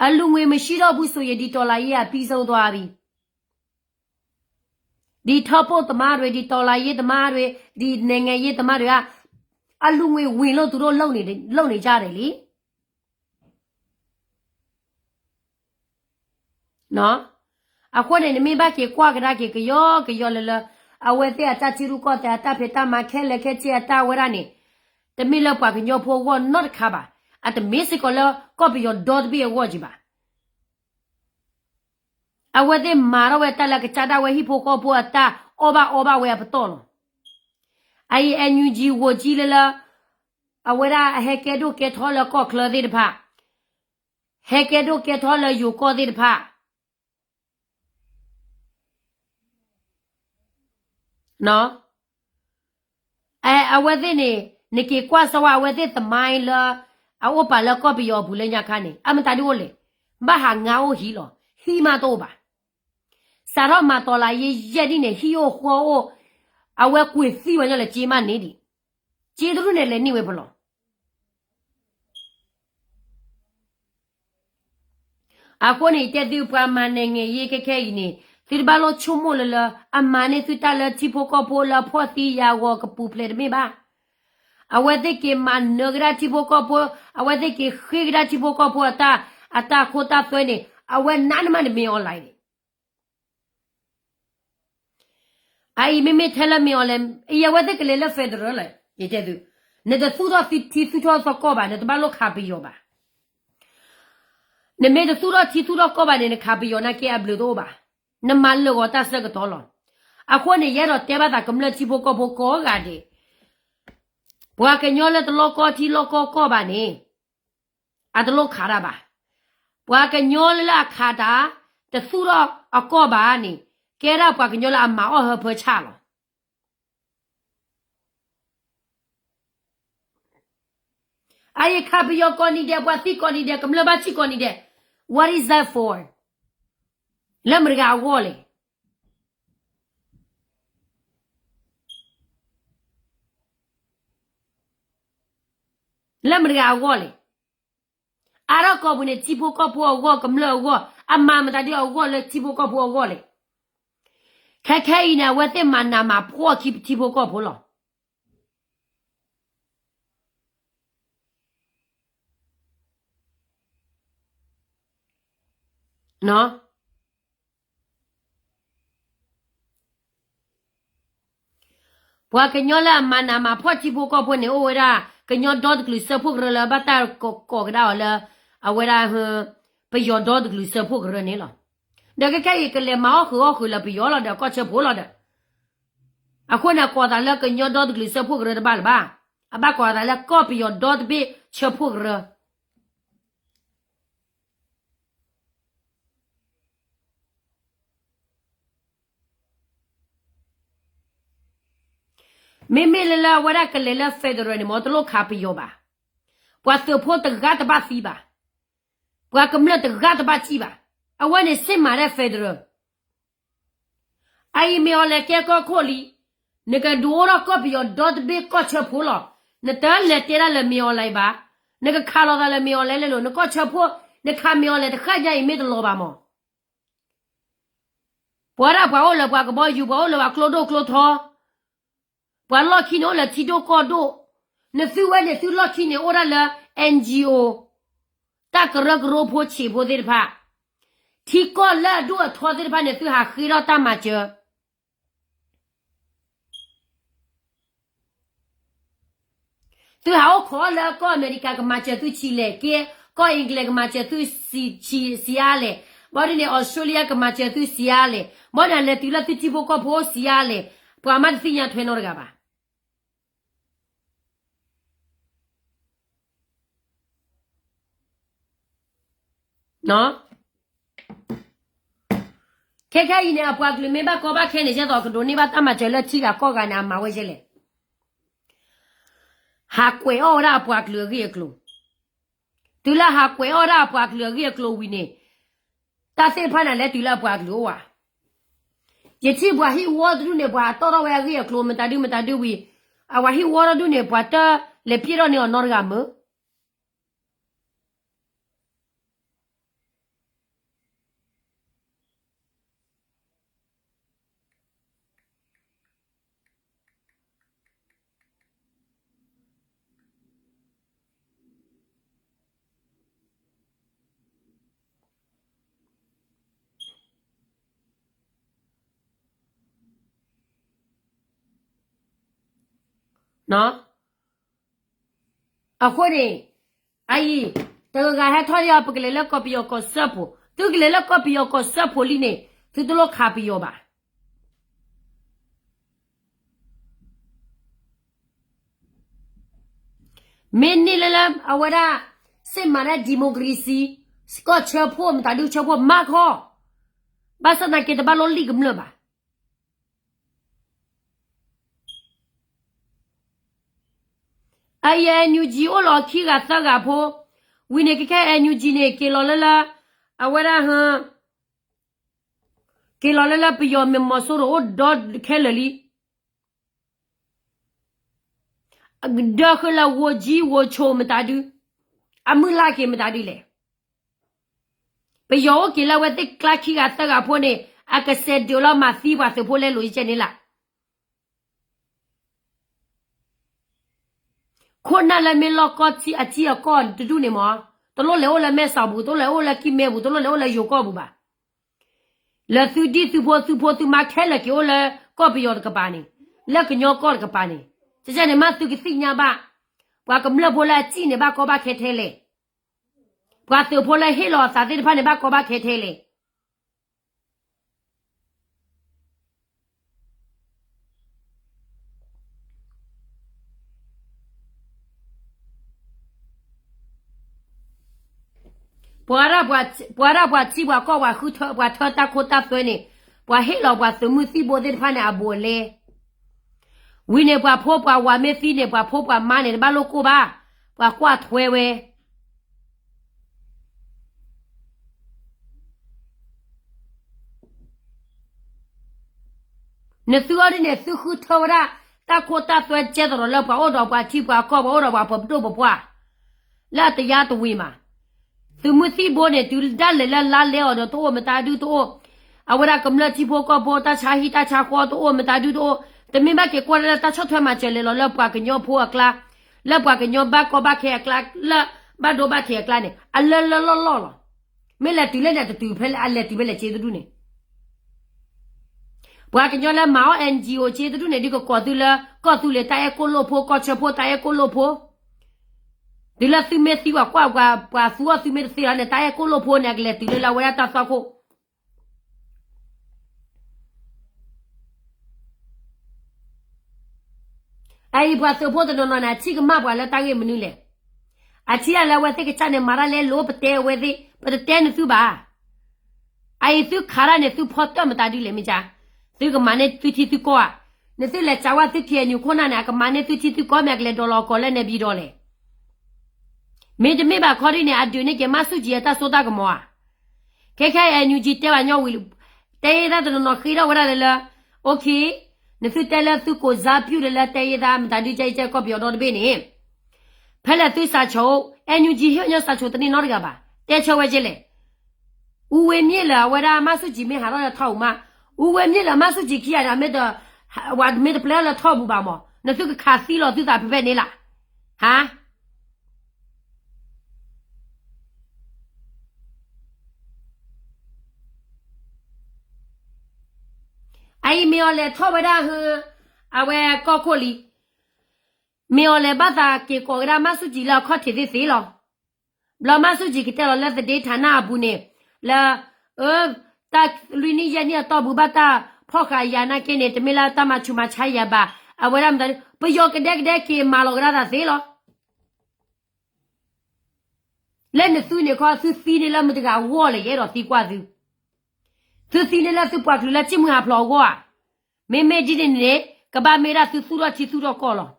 အလူၤငွေမ့ၢ်ဆံးထီၣ်ဘူးစိၤယံၤ ဒ်တော်လှန်ရေးအပြီးဆုံးသွားပြီ, ဒ်ထီၣ်ပိၢ်သမားတွေ, ဒ်တော်လှန်ရေးသမားတွေ, ဒ်နိုင်ငံရေးသမားတွေက အလူၤငွေဝ့ၤလိာ်သူတို့လုပ်နေကြတယ်လံ. အဃိန့ၣ် နမ့ၢ်ဘၣ်က့ၤကွၢ်ကဒါက့ၤကယီကယီလၢလၢ အဝဲသ့ၣ်အတၢ်ထံရူၢ်ကီၢ်သဲးအတၢ်ဖံးတၢ်မၤခဲလၢာ်ခဲဆ့အတၢ်ဝဲဒၣ်န့ၣ် တမ့ၢ်လၢပှၤကညီဖိအဂီၢ်နီတခါဘၣ်. အတမ့ၢ်စ့ၢ်ကီးလၢကီၢ်ပယီၤဒီတဘ့ၣ်အဂီၢ်က့ၤဘၣ်. အဝဲသ့ၣ်မၤထီၣ်ဝဲတၢ်လၢကစၢ်ဒၣ်ဝဲဟံၣ်ဖိဃီဖိအတၢ်အီၣ်ဘၣ်အီဘၣ်ဝဲအပတီၢ်လီၤ. အအံၤ NUG ဂိၢ်ကံလၢလၢ အဝဲဒၣ်အဟဲကဲဒိၣ်ကဲထီလၢကီၢ်ချၢသ့ၣ်တဖၣ်, ဟဲကဲဒိၣ်ကဲထီလၢယိၤကီၢ်သ့ၣ်တဖၣ် အဝဲသ့ၣ်န့ၣ် နက့ၤကွၢ်စၢၤဝဲ အဝဲသ့ၣ်သမိုင်းလၢ အအိၣ်ပာ်လၢကီၢ်ပယီၤအပူၤလၢညါခါန့ၣ် အမတၤဒ်အိၣ်လဲၣ်, ဘၣ်ဟးငါအိၣ်ဟံၣ်လီၤ. ဟံၣ်မးတအိၣ်ဘၣ်. စးထီၣ်မၤတော်လှန်ရေးယဲၢ်နံၣ်န့ၣ် ဟံၣ်အိၣ်ဃီအိၣ်, အဝဲကွံာ်သံဝဲညီလၢက့မးန့ၣ်ဒံး, က့တရူၢ်န့ၣ်လဲၤန့ၢ်ဝဲပလီၢ် အဃိန့ၣ် ယတဲသုပှၤမၤနဲၣ်ငဲၤယ့ခဲခဲအံၤန့ၣ် သုတဘၣ်လိၣ်ဆိကမိၣ်လၢလၢ အမၤန့ၢ်သုတၢ်လၢထံဖိကီၢ်ဖိလၢအဖှီၣ်သံယာ်ဂီၤကပူၤဖျဲးတမ့ၢ်ဘၣ်. အဝဲသ့ၣ်က့ၤမၤနၢၤကဒါထံဖိကီၢ်ဖိ, အဝဲသ့ၣ်က့ၤဃ့ကဒါထံဖိကီၢ်ဖိအတၢ်, အတၢ်ခိတၢ်သွဲန့ၣ် အဝဲနးန့ၢ်မးန့ၣ် မ့ၢ်အီၤလဲၣ်န့ၣ် အအံၤမ့မ့ၢ်ထဲလၢမ့ၢ်အီၤလဲၣ်, အံၤအဝဲသ့ၣ်ကလဲၤလၢ federal လီၤ. ယတဲသု, နတသူၣ်ထီၣ်ထံသူၣ်ထီၣ်သကိးဘၣ်, နတဘၣ်လိၣ်ခးပယီၤဘၣ်. နမ့ၢ်တသူၣ်ထီၣ်ထံသူၣ်ထီၣ်ကီၢ်ဘၣ်န့ၣ် နခးပယီၤနာ်က့အဘျုးတအိၣ်ဘၣ်. နမၤလၢာ်ဂီၤတၢ်ဆၢကတီၢ်လီၤ. အဃိန့ၣ် ယအဲၣ်ဒိးတဲဘၣ်သးကမျၢၢ်ထံဖိကီၢ်ဖိကိးဂၤဒဲး, ပှၤကညီလၢတလီၢ်ကီၢ်ထံလီၢ်ကီၢ်ကီၢ်ဘၣ်န့ၣ် အတလိၣ်ခးတၢ်ဘၣ်. ပှၤကညီလၢလၢအခးတၢ် တသူၣ်ထီၣ်အကီၢ်ဘၣ်န့ၣ် ကဲဒၣ်ပှၤကညီလၢအမၤအီၣ်ဟၢဖၢဆၣ်လီၤ. အအံၤခးပယီၤကိးနံၤဒဲး ပှၤသံကိးနံၤဒဲး ကမျၢၢ်ဘၣ်ထံၣ်ကိးနံၤဒဲး what is that for? လၢမတၤတဂၤအဂီၢ်လဲၣ်. လၢမတၤတဂၤအဂီၢ်လဲၣ်. အါထီၣ်ကိးပူၤန့ၣ် ထံဖိကီၢ်ဖိအဂီၢ် ကမျၢၢ်အဂီၢ် အမၤမတၤဒ်အဂီၢ်လၢထံဖိကီၢ်ဖိအဂီၢ်လဲၣ်. ခဲခဲအံၤန့ၣ် အဝဲသ့ၣ်မၤနးမၤဖှီၣ်ထံဖိကီၢ်ဖိလီၤ. နီၢ် ပှၤကညီလၢအမၤနးမၤဖှီၣ်ထံဖိကီၢ်ဖိန့ၣ် အိၣ်ဝဲဒၣ် ကညီဒီတကလုာ်စၢဖှိၣ်ကရၢလၢဘၣ်တၢ်ကိးကဒါအီၤလၢ အဝဲဒၣ် ပယီၤဒီတကလုာ်စၢဖှိၣ်ကရၢန့ၣ်လီၤ. ဒီးခဲခဲအံၤကလဲၤမၤအီၣ်ဃုာ်အီၣ်ဃုာ်လၢပယီၤလီၤဒီး ကီၢ်ဆၢဖိလီၤဒီး အဃိန့ၣ် ကိးသးလၢကညီဒီတကလုာ်စၢဖှိၣ်ကရၢတဘၣ်လၢၤဘၣ်. အဘၣ်ကိးသးလၢကီၢ်ပယီၤဒီတဘ့ၣ်ဆၢဖှိၣ်ကရၢ မ့မ့ၢ်လၢလၢအဝဲဒၣ်ကလဲၤလၢ federal န့ၣ် မ်တလိၣ်ခးပယီၤဘၣ်. ပှၤသုးဖိတဂၤတဘၣ်သံဘၣ်. ပှၤကမျၢၢ်တဂၤတဘၣ်စံၣ်ဘၣ်. အဝဲန့ၣ်စ့ၢ်မၤဒၣ် federal အအံၤမ့ၢ်အီၤလဲၤကဲကီၢ်ခိၣ်လံ, နကဒုးအိၣ်ထီၣ်ကီၢ်ပယီၤဒီတဘ့ၣ်ကီၢ်ဆၢဖိလီၤ. နတလဲၤတဲဒၣ်လၢမ့ၢ်အီၤလဲၤဘၣ်, နကခးလီၤသးလၢမ့ၢ်အီၤလဲၤလဲၤလိၤ, နကီၢ်ဆၢဖိ, နခးမ့ၢ်အီၤလဲၤတဃၣ်ညါအံၤမ့ၢ်တလီၤဘၣ်မး. ပှၤဒၣ်ပှၤအိၣ်လၢပှၤကဘီယူၤ, ပှၤအိၣ်လၢပှၤကျိဒိၣ်ကျိထီ, ပှၤလီၢ်ခံန့ၣ်အိၣ်လၢထံဒိၣ်ကီၢ်ဒိၣ်, နသုဝဲန့ၣ်သုလီၢ်ခံန့ၣ်အိၣ်ဒၣ်လၢ NGO တၢ်ကရၢကရိဖိဆံးဖိသ့ၣ်တဖၣ်, ထံကီၢ်လၢအဒိၣ်အထီသ့ၣ်တဖၣ်န့ၣ် သုဟးဃ့ထီၣ်တၢ်မၤစၢၤ သုဟးအိၣ်ခိးအီၤလၢကီၢ်အမဲရကၤကမၤစၢၤသုဆံးလဲၣ်, ကီၢ်အ့ကလံးကမၤစၢၤသုဆံးအါလဲၣ်, ဘၣ်ဒ်န့ၣ် Australia ကမၤစၢၤသုဆံးအါလဲၣ်, ဘၣ်ဒ်န့ၣ် အလဲၤတုၤလၢသုထံဖိကီၢ်ဖိအိၣ်ဆံးအါလဲၣ်, ပှၤမ့ၢ်တသ့ၣ်ညါထွဲနီတဂၤဘၣ်. ခဲခဲအံၤန့ၣ် အပှၤကလုာ်မ့ၢ်ဘၣ်ကီဘၣ်ခဲန့ၣ် ကဲသိးကဒိးန့ၢ်ဘၣ်တၢ်မၤစၢၤလၢထံဂၤကီၢ်ဂၤန့ၣ် အမၤဝဲယဲလဲၣ်. ဟးကွဲးအီၣ်ဝဲဒၣ်အပှၤကလုာ်အဂ့ၢ်အကျိၤ, တုၤလၢဟးကွဲးအီၣ်ဝဲဒၣ်အပှၤကလုာ်အဂ့ၢ်အကျိၤဝံၤန့ၣ်, တၢ်သ့ၣ်တဖၣ်န့ၣ်လဲၤတုၤလၢအပှၤကလုာ်အိၣ်ဧါ. ယထံၣ်ပှၤဟံၣ်ဝီတဒူၣ်န့ၣ် ပှၤတီၣ်ထီၣ်ဝဲအဂ့ၢ်အကျိၤမတၤဒုမတၤဒုဝံၤ, အပှၤဟံၣ်ဝီတဒူၣ်န့ၣ် ပှၤတလဲၤပျဲၢ်ထီၣ်န့ၢ်အီၤနီတဂၤမ့ၢ် အဃိန့ၣ်, အအံၤ, တဂၤဂၤဟဲထီၣ်ယီၤ ပကလဲၤလၢကီၢ်ပယီၤကီၢ်စၢဖှိၣ်, သုကလဲၤလၢကီၢ်ပယီၤကီၢ်စၢဖှိၣ်လံန့ၣ် သုတလိၣ်ခးပယီၤဘၣ်. မ့ၢ်န့ၢ်လၢလၢ အဝဲဒၣ် စ့ၢ်မၤဒၣ် democracy, ကီၢ်ဆၢဖှိၣ်မတၤဒုဆၢဖှိၣ်မၤခီ, ဘၣ်ဆၣ်သနာ်က့တဘၣ်လိၣ်လံာ်ကမျၢၢ်ဘၣ်. အအံၤ NUG အိၣ်လီၤခံဂၤသၢဂၤဖိ, ဝံၤန့ၣ်ကဲခဲ NUG န့ၣ် က့ၤလီၤလၢလၢ, အဝဲဒၣ်ဟ, က့ၤလီၤလၢလၢပယီၤမ့ၢ်မီၤစိရိၤအိၣ်ဒီးခဲလၢာ်လံ. ဒၢဃုာ်လၢ ဝိုချီ ဝိုချိ မတၤဒု, အမုၢ်လၢ်က့ၤမတၤဒုလဲၣ်. ပယီၤအိၣ်က့ၤလၢအဝဲသ့ၣ်ကျါခံဂၤသၢဂၤဖိန့ၣ် အကစဲးဒုးလီၤမၤသံပှၤသုးဖိလဲလိာ်ယကဲန့ၣ်လၢ်. ခိၣ်နၢ်လၢမ့ၢ်လီၢ်ကီၢ်ထံအထံအကီၢ်တဒူၣ်န့ၣ်မး, တလိၣ်လဲၤအိၣ်လၢမဲၢ်စီၤပူၤ, တလိၣ်လဲၤအိၣ်လၢကံၢ်မဲပူၤ, တလိၣ်လဲၤအိၣ်လၢယိၤကီၢ်ပူၤဘၣ်. လၢသုဒံၣ်သုဖိသုဖိသုမါခဲလၢာ်က့ၤအိၣ်လၢကီၢ်ပယီၤတကပၤန့ၣ်, လၢကညီကီၢ်တကပၤန့ၣ်, ကဲန့ၣ်မးသုကသ့ၣ်ညါဘၣ်, ပှၤကမျၢၢ်ဖိလၢအစံၣ်န့ၣ်ဘၣ်ကီဘၣ်ခဲထဲလဲၣ်. ပှၤသုးဖိလၢဟ့ၣ်လီၤအသးသ့ၣ်တဖၣ်န့ၣ် ဘၣ်ကီဘၣ်ခဲထဲလဲၣ်. ပှၤဒၣ်ပှၤထံပှၤကီၢ် ပှၤဃုထၢ ပှၤထၢတၢ်ခိတၢ်သွဲန့ၣ်, ပှၤဟ့ၣ်လီၤပှၤသုးမုၢ်သံၣ်ဘိသ့ၣ်တဖၣ်န့ၣ် အဘူးအလဲ ဝံၤန့ၣ် ပှၤဖိပှၤဝၤမ့ၢ်သံန့ၣ် ပှၤဖိပှၤမါန့ၣ် တဘၣ်လိၣ်ကိၢ်ဘၣ်, ပှၤကွၢ်ထွဲဝဲ. နသုအီၤဒ်န့ၣ် သုဃုထၢဝဲဒၣ် တၢ်ခိတၢ်သွဲကဲသရီးလၢပှၤအိၣ်ဒီးပှၤထံပှၤကီၢ် ပှၤအိၣ်ဒီးပှၤပဒိၣ်ပပှၢ် လၢအတယါတဝံၤမး. သုးမုၢ်သံၣ်ဘိန့ၣ် တုၤဒၣ်လဲာ်လၢလါလဲအီၤဒီးတအိၣ်မတၤဒုတအိၣ်, အဝဲဒၣ်ကမျၢၢ်ထံဖိကီၢ်ဖိ တၢ်ဆါဟံၣ်တၢ်ဆါဃီတအိၣ်မတၤဒုတအိၣ်, တမ့ၢ်ဘၣ်က့ၤကွၢ်လၢတၢ်ဆီၣ်ထွဲမၤစၢၤလဲၤလီၤလၢပှၤကညီဖိအကျါ, လၢပှၤကညီဘၣ်ကီဘၣ်ခဲအကျါ, လၢဘၣ်ဒိဘၣ်ထံးအကျါန့ၣ် အလၢလၢလီၢ်လီၢ်လီၤ. မ့ၢ်လဲၤတုၤလဲၣ်န့ၣ် တတုၤဖဲလဲၣ် အလဲၤတုၤဖဲလဲၣ်စ့တဒူၣ်န့ၣ် ပှၤကညီလၢမၤအီၣ် N G O က့တဒူၣ်န့ၣ် ဒုးကကိးသုလၢ ကီၢ်သူလ့ၤတၢ်အဲၣ်ကိၣ်လိၣ်ဖိ ကီၢ်ဆၢဖိတၢ်အဲၣ်ကိၣ်လိၣ်ဖိ, တုၤလၢသုမ့ၢ်သံပှၤကွၢ်ပှၤ ပှၤသူအီၣ်သုမ့ၢ်တသ့လီၤန့ၣ် တၢ်အဲၣ်ကိၣ်လိၣ်ဖိန့ၣ် အကလဲၤတုၤလၢလၢအဝဲဒၣ်တၢ်သွၣ်ခိၣ် အအံၤပှၤသုးဖိတနီၤနီၤန့ၣ် အထံၣ်ကမၣ်ပှၤလၢတၢ်ဂ့ၢ်မနုၤလဲၣ်. အထံၣ်ဒၣ်လၢအဝဲသ့ၣ်ကစၢ်န့ၣ် မၤတၢ်လဲလိာ် ပတဲအဝဲသ့ၣ် ပတတဲနသုဘၣ်. အအံၤသုခးတၢ်န့ၣ် သုဖီတၢၣ်မတၤဒုလဲၣ်မ့ၢ်ကါ, သုကမၤန့ၢ်သုထံသုကီၢ်ဧါ. နသုလဲၤစးဝါသု K N U ခိၣ်နၢ်န့ၣ် အကမၤန့ၢ်သုထံသုကီၢ်မ့ၢ် အကလဲၤဒိးလီၤကီးလၢနဲပံၤဒီးလဲၣ်. မ့တမ့ၢ်ဘၣ်ခီဒ်န့ၣ် အဒုးန့ၢ်က့ၤမၤဆူၣ်ကံအတၢ်စိတၢ်ကမီၤဧါ. ခဲခဲ N U G တဲဘၣ်ညီဝံၤ တဲယသးတနီၤနီၤဃ့ထီၣ်ဝဲဒၣ်လၢလၢ OK, နသုတဲလၢသုကိးစါပျူၢ်လၢလၢတဲယသး မတၤဒုကဲယကဲကီၢ်ပယီၤဒီတဘ့ၣ်န့ၣ် ဖဲလဲၣ်သုစးဆိ N U G ဟ့ၣ်ညီစးဆိတန့ၢ်နီတဂၤဘၣ် တဲဆၢဝဲကဲလဲၣ်. အူဝဲမ့ၢ်လၢအဝဲဒၣ်မၤဆူၣ်ကံမ့ၢ်ဟးထီၣ်လၢထီၣ်ပူၤမး, အူဝဲမ့ၢ်လၢမၤဆူၣ်ကံခံဂၤန့ၣ် မ့ၢ်တ ဝဲမ့ၢ်တပျဲလၢထီၣ်ပူၤဘၣ်မး နသုကခးသံလီၤသုသးဖဲဖဲန့ၣ်လၢ်. ဟါ အအံၤမ့ၢ်အီၤလဲၤထီၣ်ဝဲဒၣ်ဟ အဝဲကီၢ်ခိၣ်လံ. မ့ၢ်အီၤလဲၤဘၣ်သးက့ၤကိးကဒါမၤဆူၣ်ကံလၢအခီၣ်ထံးသ့သ့လီၤ. ဘျီမၤဆူၣ်ကံကတဲလီၤလၢသဒ့ထးနၢ်အပူၤန့ၣ် လၢ အ တၢ်လွံၢ်နံၣ်ယဲၢ်နံၣ်အတီၢ်ပူၤ ဘၣ်တၢ်ဖီၣ်ဃာ်ယၤနာ်က့န့ၣ် တမ့ၢ်လၢတၢ်မၤဆူးမၤဆါယၤဘၣ်. အဝဲဒၣ်မတၤ ပယီၤကဒဲကဒဲက့ၤမၤလီၤကဒါသးသ့လီၤ. လၢနသုန့ၣ်ခီ သုသံန့ၢ်လၢမတၤတဂၤအဂီၢ်လဲၣ် ယအဲၣ်ဒိးသံကွၢ်သု. သုသံန့ၢ်လၢသုပှၤကလုာ်လၢကံၣ်မုၢ်ဟးဖျိးအဂီၢ်ဧါ. မ့မ့ၢ်ဒ်န့ၣ်န့ၣ် ကဘၣ်မ့ၢ်ဒၣ်သုသူၣ်ထီၣ်ထံသူၣ်ထီၣ်ကီၢ်လီၤ.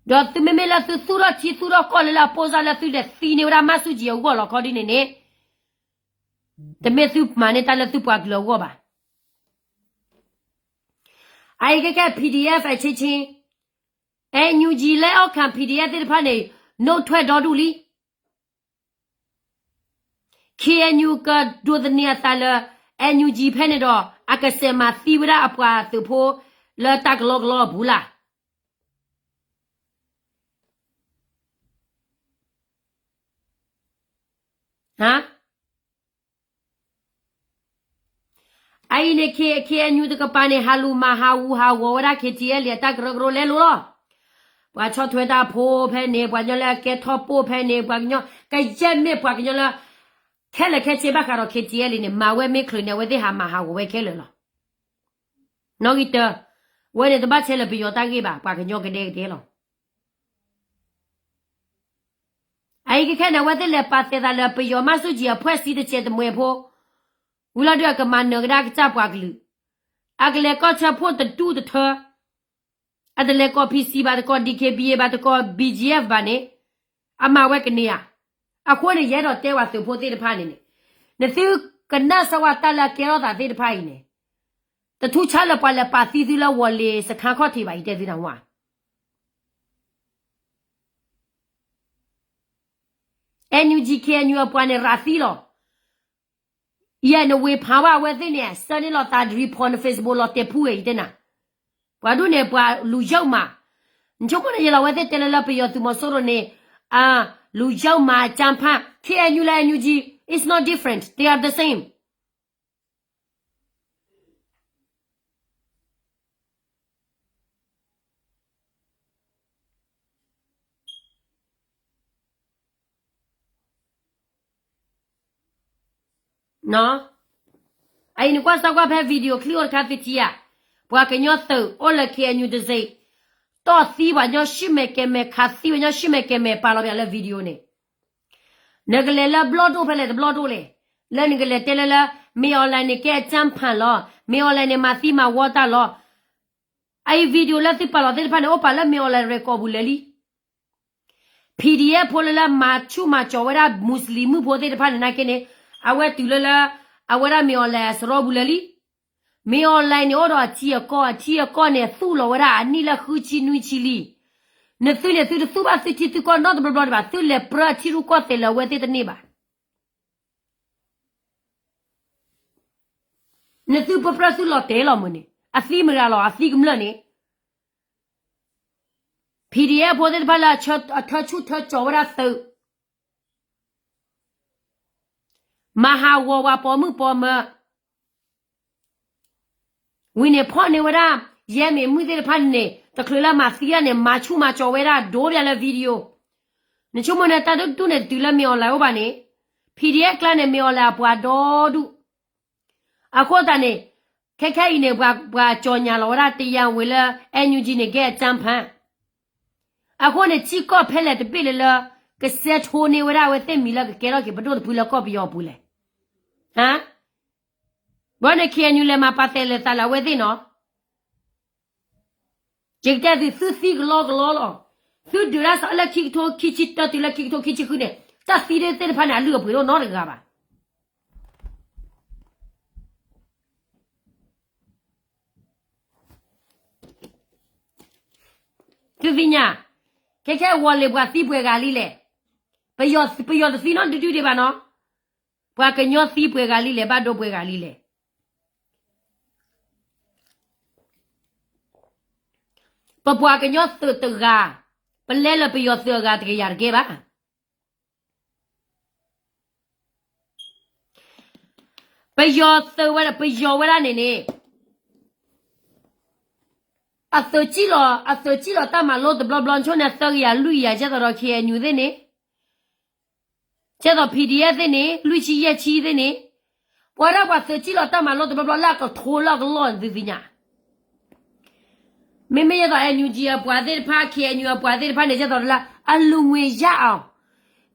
ဒီးသုမ့မ့ၢ်လၢသုသူၣ်ထီၣ်ထံသူၣ်ထီၣ်ကီၢ်လၢလၢအပိၢ်စၢ်လၢသုလဲၤသံန့ၢ်ဝဲဒၣ်မၤဆူၣ်ကံအဂီၢ်လီၤခီဒ်န့ၣ်န့ၣ် တမ့ၢ်သုမၤန့ၢ်တၢ်လၢသုပှၤကလုာ်အဂီၢ်ဘၣ်. အအံၤကဲခဲ P D F အချင်းချင်း NUG လၢအီၣ်ခး P D F သ့ၣ်တဖၣ်န့ၣ် နအိၣ်ထွဲဒီဒူၣ်လံ. KNU ကဒိးသန့ၤအသးလၢ NUG ဖဲန့ၣ်ဒီး အကစဲးမၤသံဝဲဒၣ်အပှၤသုးဖိလၢတၢ်ကလီကလီအပူၤလၢ်. အအံၤန့ၣ် K-, KNU တကပၤန့ၣ် ဟးလူၤမၤဟးဂူာ်ဟးဂီၤဝဲဒၣ် KTLA အတၢ်ကရၢကရိလဲလိာ်လီၤ. ပှၤဆီၣ်ထွဲတၢ်ဖိဖဲန့ၣ် ပှၤကညီလၢအကဲထီၣ်ပိၢ်ဖဲန့ၣ် ပှၤကညီကယဲၢ်မ့ၢ်ပှၤကညီလၢ ခဲလၢာ်ခဲဆ့ဘၣ်ဃးဒီး KTLA န့ၣ် မၤဝဲမ့ၢ်ချုးန့ၣ် အဝဲသ့ၣ်ဟးမၤဟးဂီၤဝဲခဲလၢာ်လီၤ. နီၣ်ဂံၢ်တၢ, ဝဲန့ၣ်တဘၣ်ဆဲးလၢပယီၤတၢ်ဂ့ၢ်ဘၣ် ပှၤကညီကဒဲကဒဲလီၤ. အအံၤကခဲန့ၣ် အဝဲသ့ၣ်လဲၤပာ်သဲးသးလၢပယီၤမၤဆူၣ်ကံအဖှဲးစံတစဲးတမှဲးဖိ ဝံၤလီၤဒုးအကမၤနၢၤကဒါကစၢ်ပှၤကလုာ်, အကလဲၤကီၢ်ဆၢဖှိၣ်တဒူၣ်တထၢ, အတလဲၤကီၢ် PC ဘၣ် တကီၢ် DKBA ဘၣ် တကီၢ် BGF ဘၣ်န့ၣ်, အမၤဝဲကန့ၢ်ဧါ. အဃိန့ၣ် ယအဲၣ်ဒိးတဲဝဲသုးဖိသ့ၣ်တဖၣ်န့ၣ်န့ၣ်, နသုကနၣ်စၢၤဝဲတၢ်လၢအကဲထီၣ်သးသ့ၣ်တဖၣ်အံၤန့ၣ်, တထူၣ်ဆါလၢပှၤလဲၤပာ်သံသုလၢဝီၤလ့ၤစခါခီၣ်ထံးဘၣ် ယတဲသုနၢ်ဟူဧါ. NUG KNU အပှၤန့ၣ်ရၤသံလီၤ. ယဲၢ်နဝ့ၤဖးဝဲအဝဲသ့ၣ်န့ၣ် ဆှၢန့ၢ်လီၤသး report န Facebook လီၤတဲာ်ဖူဝဲ ယတဲနၤ, ပှၤဒူၣ်န့ၣ် ပှၤလူၤယုၢ်မး, နဆိကမိၣ်န့ၣ် ယလီၤဝဲသ့ၣ်တဲလၢလၢပယီၤသုးမီၤစိရိၤန့ၣ်, လူၤယုၢ်မး အကြမ်းဖက်, KNU လၢ NUG, it's not different, they are the same. အအံၤနကွၢ်စၢ်ကွၢ်ဖဲ video clip အိၣ်တခါသုထံဧါ, ပှၤကညီသုးအိၣ်လၢ KNU တစိၢ်, တီၢ်သံပှၤကညီဆံၣ်မဲာ်ကဲၤမဲာ် ခးသံပှၤကညီဆံၣ်မဲာ်ကဲၤမဲာ် ပာ်လီၤပၠးလၢ video န့ၣ်, နကလဲၤလၢဘျီၣ်ဒိၣ်ဖဲလဲၣ်တဘျီၣ်ဒိၣ်လဲၣ်, လၢနကလဲၤတဲလၢလၢ မင်းအောင်လှိုင် န့ၣ် ကဲအကြမ်းဖက်လီၤ, မင်းအောင်လှိုင် န့ၣ် မၤသံမၤဝီတၢ်လီၤ. အအံၤ video လၢသုပာ်လီၤသ့ၣ်တဖၣ်န့ၣ် အိၣ်ပာ်လၢ မင်းအောင်လှိုင် record ပူၤလၢာ်လံ. PDF ဖိလၢလၢမၤဆူၣ်မၤကၠီၤဝဲဒၣ် Muslim မုၣ်ဖိသ့ၣ်တဖၣ်န့ၣ်နာ်က့န့ၣ်, အဝဲတုၤလၢလၢ အဝဲဒၣ် မင်းအောင်လှိုင် အစရီပူၤလၢာ်လံ. မင်းအောင်လှိုင် န့ၣ် အိၣ်ဒီးအထံအကီၢ်, အထံအကီၢ်န့ၣ် သူၣ်လီၤဝဲဒၣ်အနံၣ်လၢဃုဆံနွံဆံလံ. နသုန့ၣ် သုတသူၣ်ဘၣ်သုထံသုကီၢ်နီတဘျီဘျီဒံးဘၣ်, သုလဲၤပြၢအထံရူၢ်ကီၢ်သဲးလၢအဝဲသ့ၣ်တန့ၢ်ဘၣ်. နသုပြၢပြၢသုလီၤတဲာ်လီၤမုၢ်န့ၣ်, အသံမတၤလီၤ, အသံကမျၢၢ်န့ၣ် PDF ဖိသ့ၣ်တဖၣ်လၢအထၢဆူၣ်ထၢကၠီၤဝဲဒၣ်သုး, မၤဟးဂီၤဝဲပိာ်မုၣ်ပိာ်မၢၤ, ဝံၤန့ၣ်ဖီၣ်န့ၢ်ဝဲဒၣ် ယဲမ့ၢ်မုၢ်သ့ၣ်တဖၣ်န့ၣ် တချုးလၢမၤသံတၢ်န့ၣ် မၤဆူၣ်မၤကၠီၤဝဲဒၣ်ဒိပၠးလၢ video. နဆိကမိၣ်န့ၣ် တၢ်ဒိၣ်ဒိၣ်န့ၣ် တတုၤလၢမ့ၢ် online အိၣ်ဘၣ်န့ၣ် PDF ကျါန့ၣ် မ့ၢ် online အပှၤဒီဒူၣ်. အဃိသတးန့ၣ် ခဲခဲအံၤန့ၣ် ပှၤကၠီၤညါလီၤဝဲဒၣ် တရားဝင်လၢ NUG န့ၣ် ကဲအကြမ်းဖက် အဃိန့ၣ် ထံကီၢ်ဖဲလဲၣ်တဘ့ၣ်လၢ ကစဲးထိန့ၢ်ဝဲဒၣ်အဝဲသ့ၣ်မံၤလၢကကဲထီၣ်က့ၤပဒိၣ်တဖုလၢကီၢ်ပယီၤအပူၤလဲၣ်. ဘၣ်န့ၣ် KNU လဲၤမၤပာ်တဲာ်လဲၤသးလၢအဝဲသ့ၣ်နီၤ. ယကတဲသု သုသံကလီကလီလီၤ. သုဒုးတၢ်စးလၢခံကထိခံဆံတၢတုၤလၢခံကထိခံဆံဃုန့ၣ် တၢ်သံဒၣ်သ့ၣ်တဖၣ်န့ၣ် အလုၢ်အပှ့ၤဒိၣ်နီတဂၤဘၣ်. သုသ့ၣ်ညါ, ခဲခဲအဝီၤလ့ၤပှၤသံပှဲၤဂၤလံလဲၣ်. ပယီၤတသံနီတဒုဒံးဘၣ်နီၤ. ပှၤကညီသံပှဲၤဂၤလံလဲၣ်, ဘၣ်ဒိပှဲၤဂၤလံလဲၣ်. ပပှၤကညီသုးတဂၤ, ပလဲလၢပယီၤသုးအဂၤတကယၤတကဲဘၣ်. ပယီၤသုးဝဲဒၣ်, ပယီၤဝဲဒၣ်န့ၣ်န့ၣ် အသုးကံၣ်လီၤ, အသုးကံၣ်လီၤတၢ်မၤလိတဘျီဘျီ ဆိန့ၣ် သၢကယၤလွံၢ်ကယၤ ကဲသိးဒီး KNU သ့ၣ်န့ၣ်, ကဲသိး PDF သ့ၣ်န့ၣ်, လွံၢ်ဆံယဲၢ်ဆံသ့ၣ်န့ၣ်, ပှၤဒၣ်ပှၤသုးကံၣ်လီၤတၢ်မၤလိတဘျီဘျီလၢအကထိလၢအကလီၢ်န့ၣ်သုသ့ၣ်ညါ. မ့မ့ၢ်ဒ်သိး NUG အပှၤသ့ၣ်တဖၣ်, KNU အပှၤသ့ၣ်တဖၣ်န့ၣ် ကဲသိးလၢ အလူငွေရအောင်,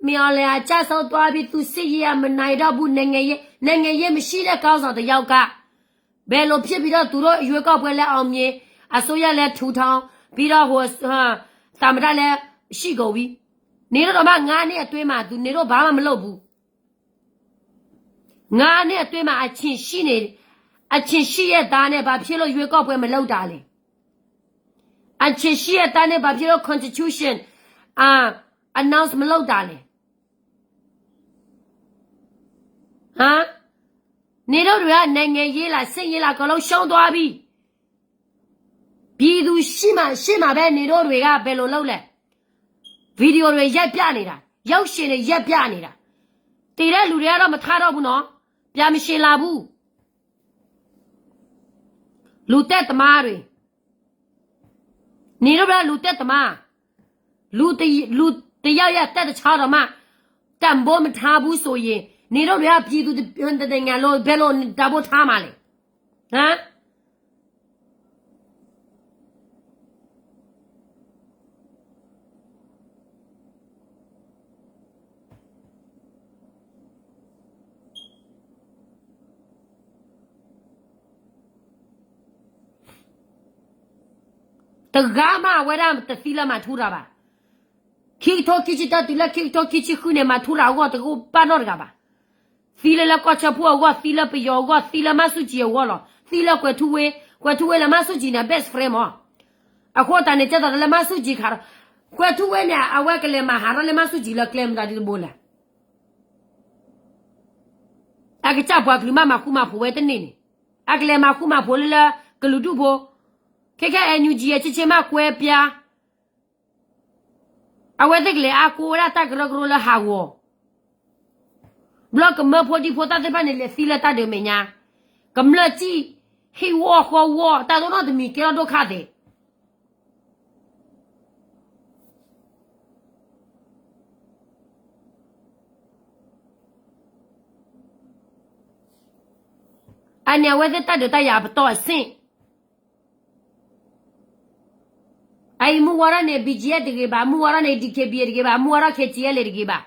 မ့ၢ်အီၤလဲၣ် အကျဆုံးသွားပြီ, သူစစ်ရေးအရ မနိုင်တော့ဘူး, နိုင်ငံရေး, နိုင်ငံရေးမရှိတဲ့ ခေါင်းဆောင်တစ်ယောက်က ဘယ်လိုဖြစ်ပြီးတော့ သူတို့ရွေးကောက်ပွဲလည်းအောင်မြင်, အစိုးရလည်းထူထောင်, ပြီးတော့ ဟို, သမ္မတလည်းရှိကုန်ပြီ. နေတော့မှ ငါးနှစ်အတွင်းမှာ သူ, နေတော့ဘာမှမလုပ်ဘူး. ငါးနှစ်အတွင်းမှာ အချိန်ရှိနေ, အချိန်ရှိရဲ့သားနဲ့ ဘာဖြစ်လို့ရွေးကောက်ပွဲမလုပ်တာလဲ. အချိန်ရှိရဲ့သားနဲ့ ဘာဖြစ်လို့ constitution အာ, announce မလုပ်တာလဲ. ဟမ်, နေတို့တွေက နိုင်ငံရေးလား စစ်ရေးလား အကုန်လုံးရှုံးသွားပြီ. ပြည်သူရှေ့မှာ, ရှေ့မှာပဲ နေတို့တွေက ဘယ်လိုလုပ်လဲ. video တွေရိုက်ပြနေတာ, ရုပ်ရှင်တွေရိုက်ပြနေတာ. သေတဲ့လူတွေကတော့ မထတော့ဘူးနော်, ပြန်မရှင်လာဘူး. လူသတ်သမားတွေ, နေတို့က လူသတ်သမား, လူတ, လူတယောက်ရဲ့ အသက်တစ်ချောင်းတောင်မှ တန်ဖိုးမထားဘူးဆိုရင်, နေတို့တွေက ပြည်သူတစ်, တစ်နိုင်ငံလုံး ဘယ်လိုတန်ဖိုးထားမှာလဲ. ဟမ်. တဂၤမး အဝဲဒၣ်တသံလၢမၤထူရၤဘၣ်. ခံကထိခံဆံတၢတုၤလၢခံကထိခံဆံဃုန့ၣ် မၤထူရၤအဂီၢ်တဂ့ၤဘၣ်နီတဂၤဘၣ်. သံလၢလၢကီၢ်ဆၢဖှိၣ်အဂီၢ်, သံလၢပယီၤအဂီၢ်, သံလၢမါဆူၣ်ကံအဂီၢ်လီၤ. သံလၢကွဲၤထူဝ့, ကွဲၤထူဝ့လၢမါဆူၣ်ကံန့ၣ် best friend မး. အဃိသတးန့ၣ် ကဲသိးဒီးလၢမါဆူၣ်ကံခးဒီး, ကွဲၤထူဝ့န့ၣ် အဝဲကလဲၤမၤဟးထီၣ်လၢမါဆူၣ်ကံလၢကျဲမတၤဒ်တဘိလဲၣ်. အကစၢ်ပှၤကလုာ်မး မၤဃူမၤဖိးဝဲတန့ၢ်န့ၣ်, အကလဲၤမၤဃူမၤဖိးလၢလၢကလုာ်ဒူၣ်ဖိ, ခဲခဲ NUG အဆ့ဆ့မးကွဲပျါ, အဝဲသ့ၣ်ကလဲၤအါကိးဝဲဒၣ်တၢ်ကရၢကရိလၢဟးဂီၤ, ဘျီကမၢဖိဒံဖိသၣ်သ့ၣ်တဖၣ်န့ၣ် လဲၤသံလၢတၢ်ဒုးမဲာ်ညါ, ကမျၢၢ်စံၣ်ဟံၣ်ဝီဃီဝီ, တၢ်တအိၣ်နီတမံၤကဲထီၣ်ဒိၣ်ခါသ့ အန့ၣ် အဝဲသ့ၣ်တၢ်ဒုးတၢ်ယၤအပတီၢ်အဆင့်, အအံၤမုၢ်ဝါထီၣ်န့ၣ် BGF တဂ့ၤဘၣ်, မုၢ်ဝါထီၣ်န့ၣ် DKBA တဂ့ၤဘၣ်, မုၢ်ဝါထီၣ် KTLA တဂ့ၤဘၣ်.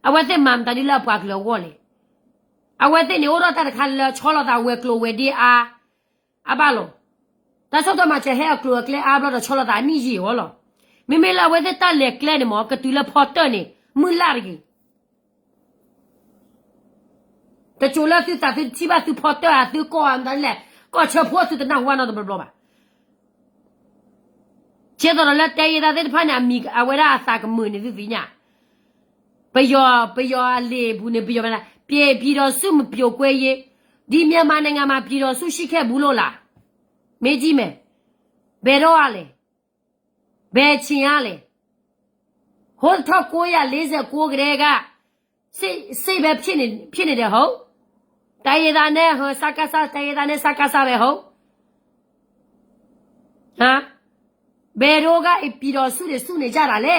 အဝဲသ့ၣ်မၤမတၤဒ်လၢအပှၤကလုာ်အဂီၢ်လဲၣ်. အဝဲသ့ၣ်န့ၣ် အိၣ်ထီၣ်တၢ်တခါလၢဆီလီၤသးဝဲၤကျိၤဝဲၤဒ့အါ, အါဘၣ်လီၤ. တၢ်ဆီၣ်ထွဲမၤစၢၤဟဲအကျိၤအကျဲအါဘျီဒီး ဆီလီၤသးအနံၣ်ယံာ်အီၤလီၤ. မ့မ့ၢ်လၢအဝဲသ့ၣ်တၢ်လဲၤကျဲန့ၣ်မး ကတုၤလၢဖီတၢၢ်န့ၣ် မုၢ်လၢ်တဂ့ၤ တစိၤလၢသုသးသုထံၣ်ဘၣ်သုဖီတၢၢ်ဧါ သုကီၢ်ဧါ မတၤလဲၣ်, ကီၢ်ဆၢဖိသုတနၢ်ဟူဘၣ်နီတဘျီဘျီဘၣ်. ကဲသိးဒီးလၢတဲယဲဒၣ်သ့ၣ်တဖၣ်န့ၣ် အမံၤအဝဲဒၣ်အသးကမုာ်န့ၣ်သုသ့ၣ်ညါ, ပယီၤ, ပယီၤအလံာ်အပူၤန့ၣ် ပယီၤမနုၤလဲၣ်, ပြည်ထောင်စုမပြိုကွဲရေး, ဒီမြန်မာနိုင်ငံမှာ ပြည်ထောင်စုရှိခဲ့ဘူးလို့လား, မေးကြည့်မယ်, ဘယ်တော့လဲ, ဘယ်အချိန်ကလဲ, ဟိုးထောင့်ကိုးရာလေးဆယ့်ကိုးကတည်းက စစ်, စစ်ပဲဖြစ်နေ, ဖြစ်နေတယ်ဟုတ်, တိုင်းရင်းသားနဲ့ ဟို စကစ, တိုင်းရင်းသားနဲ့ စကစပဲဟုတ်. ဘယ်တော့က ပြည်တော်စုတွေ စုနေကြတာလဲ?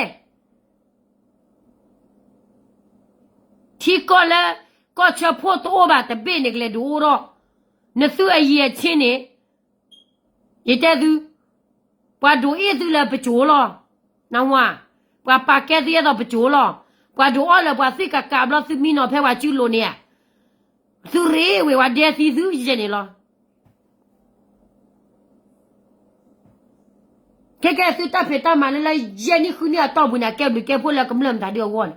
ထံကီၢ်လၢ ကီၢ်ဆၢဖှိၣ်တအိၣ်ဘၣ် တဘ့ၣ်န့ၣ် ကလဲၤဒုးအိၣ်ထီၣ်, နသုအရည်အချင်းန့ၣ် ယတဲသု, ပှၤဒုးအ့ၣ်သုလၢပစိၤလီၤ, နဝၤ, ပှၤပာ်ကဲသုအဲၣ်ဒိးပစိၤလီၤ, ပှၤဒုးအီၣ်လၢပှၤသံၣ်ကကးဘျီ သုမံနီၤဖဲပှၤစုလိၤန့ၣ်ဧါ, သုရ့ဝဲပှၤဒဲသံသုယဲၢ်န့ၣ်လီၤ. ခဲကဲသုတၢ်ဖံးတၢ်မၤလၢလၢယဲၢ်နံၣ်ဃုနံၣ်အတီၢ်ပူၤန့ၣ် အကဲဘျုးကဲဖှိၣ်လၢကမျၢၢ်မတၤဒုအဂီၢ်န့ၣ်,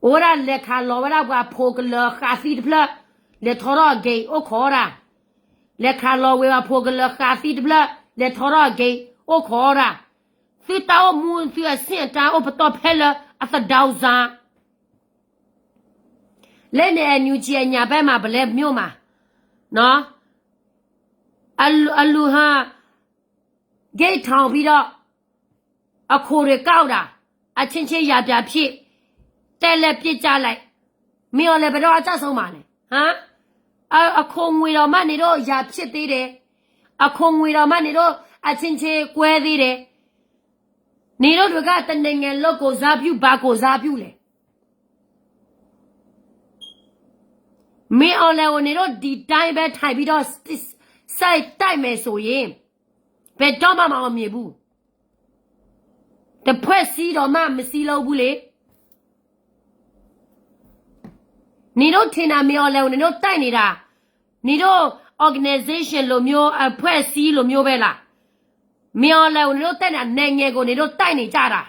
အိၣ်ဝဲဒၣ်လဲၤခးလီၤဝဲဒၣ်ပှၤဖိကလၢၤဃးသံတဖျၢၣ်, လဲၤထီထီၣ်အက့ၤအိၣ်ခိးတၢ်, လဲၤခးလီၤဝဲပှၤဖိကလၢၤဃးသံတဖျၢၣ် လဲၤထီထီၣ်အက့ၤအိၣ်ခိးတၢ်, သုတၢ်အိၣ်မူသုအဆင့်အတၢ်အိၣ်ပတီၢ်ဖဲလၢအသဒၢစါ လၢန့ၣ် NUG အညၣ်ဘဲမၤပလဲၤမ့ၢ်မး, အလူၤဟါ ဂ့ၢ်ထီၣ်ဖံဒီး အခိၣ်ရ့ၣ်ကၢ်အိၣ်ဒၣ် အချင်းချင်း ရန်ပြဖြစ် တဲလဲၤပစ်ကြလဲၣ်, မ့ၢ်အီၤလဲၤပဒီအတၢ်ဆိမးလဲၣ်, အခိၣ်ငွေ့ဒီးမးန့ၣ်ဒိၣ် ရန်ဖြစ်သေးတယ်, အခိၣ်ငွေ့ဒီးမးန့ၣ်ဒိၣ် အချင်းချင်း ကွဲသေးတယ်, န့ၣ်ဒိၣ်တက တနံၤငယ်လၢကိုယ်စားပြု ဘာကိုယ်စားပြုလဲၣ်. မ့ၢ်အီၤလဲၤအိၣ်န့ၣ်ဒိၣ် ဒီတိုင်းပဲထိုင်ပြီးတော့ စိုက်တိုက်မယ်ဆိုရင် ဘယ်တော့မှမအောင်မြင်ဘူး. တဖွဲ့စည်းတော့မှ မစည်းလုံးဘူးလေ. နင်တို့ထင်တာ မ့ၢ်အီၤလဲၤအိၣ် နင်တို့တိုက်နေတာ, နင်တို့ organization လိုမျိုး အဖွဲ့အစည်းလိုမျိုးပဲလား. မ့ၢ်အီၤလဲၤအိၣ် နင်တို့တိုက်နေတာ နိုင်ငံကို နင်တို့တိုက်နေကြတာ.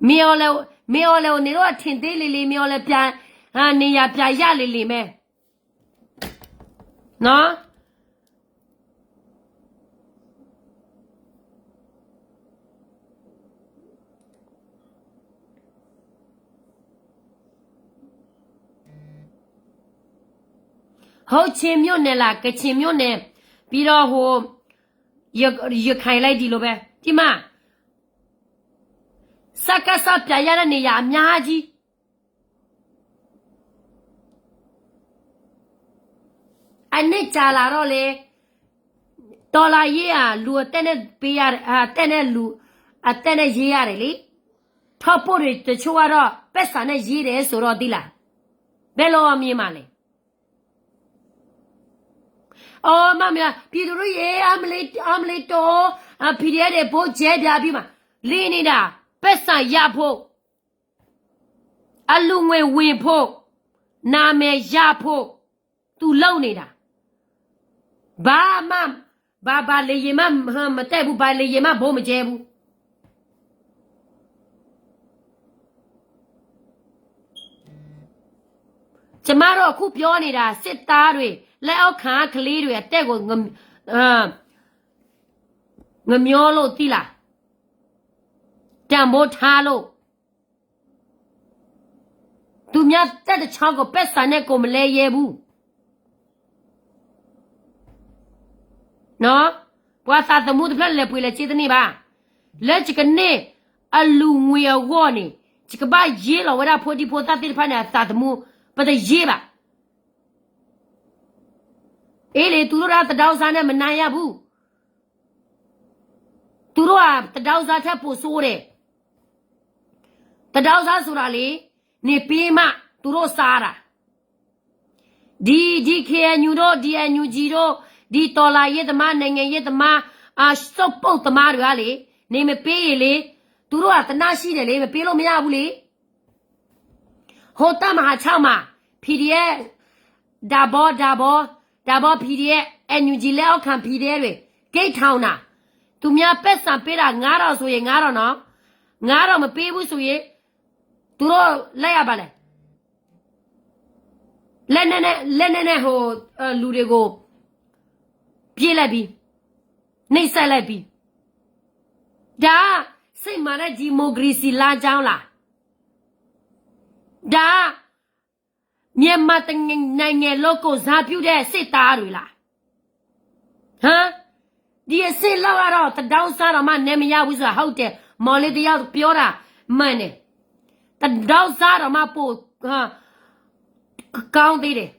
မ့ၢ်အီၤလဲၤအိၣ် မ့ၢ်အီၤလဲၤအိၣ် နင်တို့အထင်သေးလေလေ, မ့ၢ်အီၤလဲၤ ပြန်, အာ, နေရာပြန်ရလေလေမဲ. နော်. ဟုတ်ချင်းမြို့နယ်လား, ကချင်မြို့နယ်, ပြီးတော့ဟို, ရ, ရခိုင်လည်းဒီလိုပဲ, ဒီမှာ, စကစ ပြန်ရတဲ့နေရာအများကြီး. အနှစ်ကြာလာတော့လေ, တော်လှန်ရေးဟာ လူအသက်နဲ့ပေးရတယ်, အသက်နဲ့လူ, အသက်နဲ့ရေးရတယ်လေ. ထောက်ပို့တွေတချို့ကတော့ ပိုက်ဆံနဲ့ရေးတယ်ဆိုတော့ သိလား, ဘယ်လိုအောင်မြင်မှာလဲ. အော်, မမီ, ပြည်သူတို့ရေ, အမလေး, အမလေးတို, PDF တွေ ဗုံးကြဲပြန်ပြီမှာ, လီနေတာ, ပိုက်ဆံရဖို့, အလှူငွေဝင်ဖို့, နာမည်ရဖို့, သူလုပ်နေတာ. ဘာမှ, ဘာ, ဘာလေယာဉ်မှမတက်ဘူး, ဘာလေယာဉ်မှဗုံးမကြဲဘူး. ကျမတို့အခုပြောနေတာ စစ်သားတွေ, လက်အောက်ခံကလေးတွေ အသက်ကို ငမျောလို့ သိလား, တန်ဖိုးထားလို့. သူများတပ်တစ်ချောင်းကို ပိုက်ဆံနဲ့ကို မလဲရဲဘူး. နော်, ပှၤသးသမူတဖျၢၣ်လဲၤပှ့ၤလဲၤစ့တန့ၢ်ဘၣ်. လၢယကန့ၢ်အလူၤငွေအဂီၢ်န့ၣ်, ယကဘၣ်ယ့လီၤဝဲဒၣ်ဖိဒံဖိသၣ်သ့ၣ်တဖၣ်န့ၣ် အသးသမူ, ပတယ့ဘၣ်. အေးလေ, သူတို့က သဒါဦးစားနဲ့ မနိုင်ရဘူး. သူတို့က သဒါဦးစားထက်ပိုဆိုးတယ်. သဒါဦးစားဆိုတာလေ, နေပေးမှ သူတို့စားတာ. ဒီ, ဒီ KNU တို့, ဒီ NUG တို့, ဒီတော်လှန်ရေးသမား, နိုင်ငံရေးသမား, အစုပ်ပုတ်သမားတွေကလေ, နေမပေးရင်လေ, သူတို့က သနားရှိတယ်လေ, မပေးလို့မရဘူးလေ. ဟိုတပ်မဟာခြောက်မှာ, PDF, ဒါဘော, ဒါဘော, ဒါဘော PDF, NUG လက်အောက်ခံ PDF တွေ, ဂိတ်ထောင်တာ. သူများပိုက်ဆံပေးတာ ငါးထောင်ဆိုရင် ငါးထောင်နော်, ငါးထောင်မပေးဘူးဆိုရင်, သူတို့လိုက်ရပါလေ. လက်နက်နဲ့, လက်နက်နဲ့ ဟို, လူတွေကို ပြေးလိုက်ပြီ, နှိပ်စက်လိုက်ပြီ. ဒါက စစ်မှန်တဲ့ ဒီမိုကရေစီလမ်းကြောင်းလား. ဒါက မြန်မာနိုင်ငံလုံးကိုယ်စားပြုတဲ့ စစ်သားတွေလား. ဟမ်, ဒီအဆင့်လောက်ကတော့ သဒါဦးစားတောင်မှ နဲမရဘူးဆိုတာ ဟုတ်တယ်, မော်လေးတယောက်ပြောတာ မှန်တယ်. သဒါဦးစားတောင်မှ ပိုကောင်းသေးတယ်,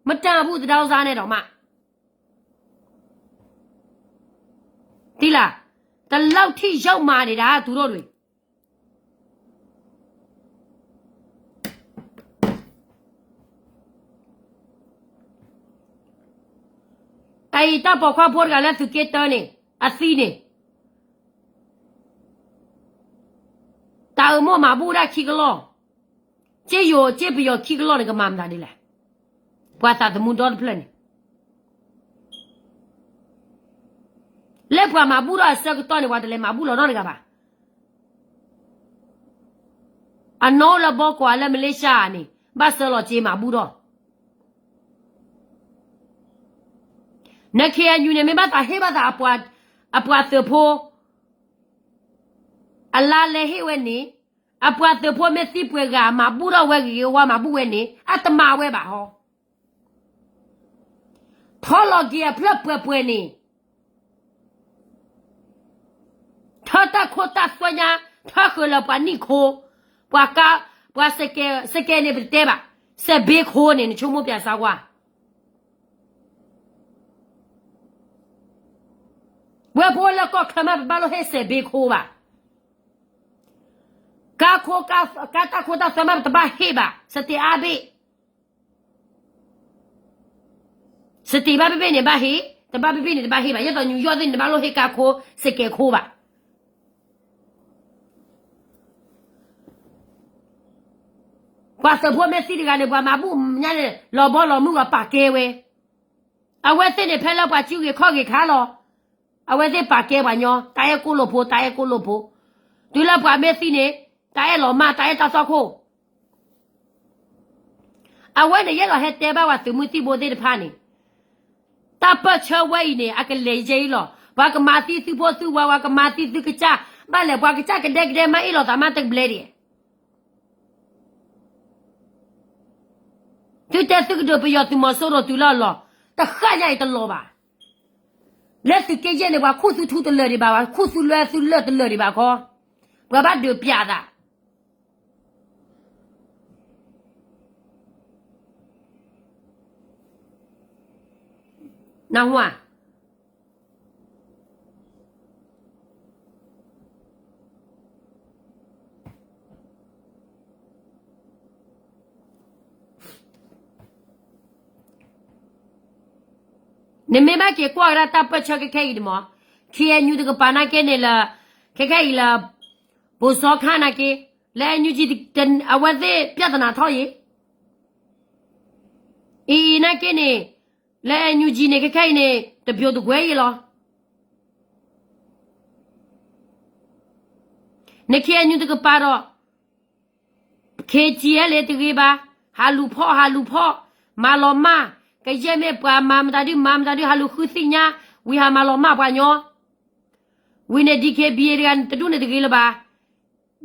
မတန်ဘူး သဒါဦးစားနဲ့တောင်မှ. လၢ တလီၢ်ထံၣ်ယုၢ်မၤန့ၣ်ဒၣ် တူၢ်ထီၣ်တဂ့ၤ. အအံၤတၢ်ပိာ်ခွါဖိတဂၤလၢသုးက့တၢန့ၣ် အသံန့ၣ် တၢ်အၢမိၢ်မၤဘူၣ်ဒၣ်ခံကလီၢ်, က့ယိၤက့ပယီၤခံကလီၢ်န့ၣ် ကမၤမတၤဒ်လဲၣ်. ပှၤသးသမူဒီတဖျၢၣ်န့ၣ် လၢပှၤမၤဘူၣ်ထီၣ်အဆၢကတီၢ်န့ၣ် ပှၤတလဲၤမၤဘူၣ်လီၤနီတဂၤဘၣ်. အနီၢ်လၢဘီကီးလၢမလ့ၡါန့ၣ် ဘၣ်စၢလီၤက့မၤဘူၣ်ထီၣ် န ခ့ၣ်အဲၣ်ယူၣ်န့ၣ် မ့ၢ်ဘၣ်သးဟ့ၣ်ဘၣ်သး အပှၤသုးဖိ အလါလဲဟ့ၣ်ဝဲန့ၣ်, အပှၤသုးဖိမ့ၢ်သံပှဲၤဂၤ မၤဘူၣ်ထီၣ်ဝဲဂ့ၤဂ့ၤဝါဝါ မၤဘူၣ်ဝဲန့ၣ် အတမၤဝဲဘၣ်ဟီ. ထီၣ်လီၤက့ၤအဖျၢၣ်ပှဲၤပှဲၤန့ၣ် ထၢတၢ်ခိတၢ်သွဲညါ, ထၢဃုာ်လၢပှၤနံၣ်ခိ, ပှၤကါ, ပှၤစကဲ, စကဲန့ၣ်ပတတဲဘၣ်, စဲးဘ့ခိန့ၣ် နဆိကမိၣ်ပၠးစါကွၢ်. ဝဲဖိလၢကီၢ်ချၢမး ပဘၣ်လိၣ်ဟ့ၣ်စဲးဘ့ခိဘၣ်. ကါခိ, ကါတၢ်ခိတၢ်သွဲမး ပတဘၣ်ဟ့ၣ်ဘၣ်, စတ့းအါဘ့ၣ် စတ့းဘၣ်ဘ့ၣ်ဘ့ၣ်န့ၣ်ဘၣ်ဟ့ၣ်, တဘၣ်ဘ့ၣ်ဘ့ၣ်န့ၣ်တဘၣ်ဟ့ၣ်ဘၣ်. ယဲသိး New York သ့ၣ်န့ၣ် တဘၣ်လိၣ်ဟ့ၣ်ကါခိ စကဲးခိဘၣ်. ပှၤသုးဖိမ့ၢ်သံတဂၤန့ၣ် ပှၤမၤဘူၣ်ညါန့ၣ် လီၤဘီလီၤမုၢ်ဂီၤပာ်ကဲဝဲ. အဝဲသ့ၣ်န့ၣ် ဖဲလၢပှၤစုဂ့ၤခီၣ်ဂ့ၤခါလီၤ. အဝဲသ့ၣ်ပာ်ကဲပှၤညီ, တၢ်အဲၣ်ကိၣ်လိာ်ဖိ, တၢ်အဲၣ်ကိၣ်လိာ်ဖိ. တုၤလၢပှၤမ့ၢ်သံန့ၣ် တၢ်အဲၣ်လီၤမၢ်, တၢ်အဲၣ်တၢ်သွၣ်ခိၣ်. အဝဲန့ၣ် ယအဲၣ်ဒိးဟဲတဲဘၣ်ပှၤသုးမုၢ်သံၣ်ဘိသ့ၣ်တဖၣ်န့ၣ်, တၢ်ပၢၢ်ဆၢဝဲအံၤန့ၣ် အကလဲၤယဲအံၤလီၤ. ပှၤကမၤသံသုဖိသုဝၤ, ပှၤကမၤသံသုကစၢ်, ဘၣ်လဲၣ် ပှၤကစၢ်ကဒဲကဒဲမးအ့ၣ်လိာ်သးမးတကဘျဲဒံး. သုတဲသုကဒုးပယီၤသုးမီၤစိရိၤတုၤလၢအလီၢ်, တဃၣ်ညါအံၤတလီၤဘၣ်. လၢသုးက့ယဲၢ်န့ၣ် ပှၤခူသူၣ်ထူတလၢာ်ဒံးဘၣ်, ပှၤခူသူၣ်လွဲသုလၢာ်တလၢာ်ဒံးဘၣ်ခီ, ပှၤဘၣ်ဒုးပျးသး နၢ်ဟူဧါ. နမ့ၢ်ဘၣ်က့ၤကွၢ်ကဒါတၢ်ပၢၢ်ဆၢခဲခဲအံၤန့ၣ်မး, ခ့ၣ်အဲၣ်ယူၣ်တကပၤနာ်က့န့ၣ်လၢ, ခဲခဲအံၤလၢ, ပိာ်စီခါနာ်က့, လၢ NUG အဝဲသ့ၣ် ပြဿနာ ထီၣ်ယံၤ, အံၤအံၤနာ်က့န့ၣ်, လၢ NUG န့ၣ် ခဲခဲအံၤန့ၣ် တပျိတကွဲးယံၤလီၤ. န ခ့ၣ်အဲၣ်ယူၣ် တကပၤဒီး KTLA တဂ့ၤဘၣ်, ဟးလူၤဖီၣ် ဟးလူၤဖီၣ်, မၤလီၤမၢ်, ကယဲၢ်မ့ၢ်ပှၤမၤမတၤဒု မၤမတၤဒု ဟးလူၤဃုသ့ၣ်ညါ, ဝံၤဟးမၤလီၤမၢ်ပှၤညီ, ဝံၤန့ၣ် DKBA တဂၤန့ၣ် တဒူၣ်န့ၣ်တဂ့ၤလၢၤဘၣ်,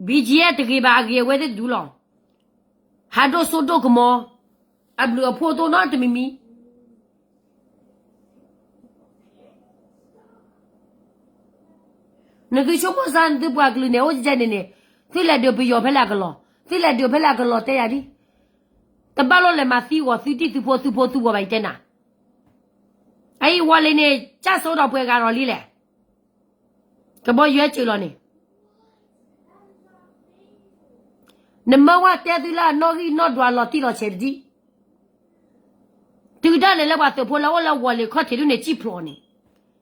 BGF တဂ့ၤဘၣ် အဂ့ၤအဝဲသ့ၣ်တဒူၣ်လီၤ. ဟးဒိၣ်စိဒိၣ်ကမီၤ, အဘျုးအဖှိၣ်တအိၣ်နီတမံၤမံၤ နသုဆိကမိၣ်စၢ် နသုပှၤကလုာ်န့ၣ် အိၣ်ကဲန့ၣ်န့ၣ်, သုလဲၤဒုးပယီၤဖဲလဲၣ်အကလီၤ, သုလဲၤဒုးဖဲလဲၣ်အကလီၤတဲယၤဒ်, တဘၣ်လိၣ်လဲၤမၤသံဂီၤသုဒံၣ်သုဖိ သုဖိသုဝီၤဘၣ် ယတဲနၤ, အအံၤဝီၤလံၤန့ၣ် ကၢ်စိဒီးပှဲၤဂၤဒီးလံလဲၣ်, ကဘီယူၤစၢၤလီၤန့ၣ် နမၢဝဲတဲသုလၢအနီၣ်ဂံၢ်နီၣ်ဒွးလီၤတံၢ်လီၤဆဲးတဒံၣ်, တုၤဒၣ်လဲာ်လၢပှၤသုးဖိလၢအိၣ်လၢဝီၤလံၤခီၣ်ထံးဒ်န့ၣ် စံၣ်ဖျိးန့ၣ်,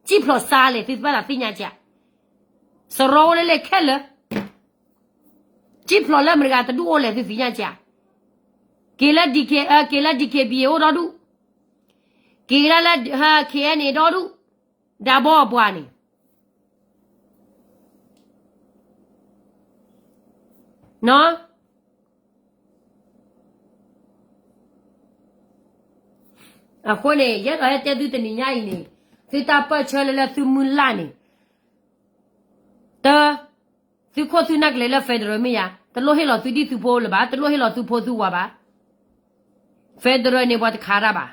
စံၣ်ဖျိးစါလဲၣ် သုတဘၣ်သးသ့ၣ်ညါကဲ, စရီအိၣ်လၢလဲၣ်ခဲလၢာ်, စံၣ်ဖျိးလၢမတၤတဂၤတဒူၣ်အိၣ်လဲၣ် သုသ့ၣ်ညါကဲ, က့ၤလၢ ဒံၣ်ခ့ၣ်, က့ၤလၢ ဒံၣ်ခ့ၣ်ဘံၣ် အိၣ်ဒီဒူၣ်, က့ၤကဒါလၢ ခ့ၣ်အဲၣ်န့ၣ် ဒီဒူၣ်, ဒၣ်ဘီအပှၤန့ၣ် အဃိန့ၣ် ယအဲၣ်ဒိးဟဲတဲသုတနံၤညါအံၤန့ၣ်, သုတၢ်ပၢၢ်ဆၢလၢလၢသုမုၢ်လၢ်န့ၣ်, တၢ်, သုခိၣ်သုနၢ်ကလဲၤလၢ federal မ့ၢ်ယါ, တလိၣ်ဟ့ၣ်လီၤသုဒံၣ်သုဖိလၢၤဘၣ်, တလိၣ်ဟ့ၣ်လီၤသုဖိသုဝၤဘၣ်, federal န့ၣ်ပှၤတခးတၢ်ဘၣ်,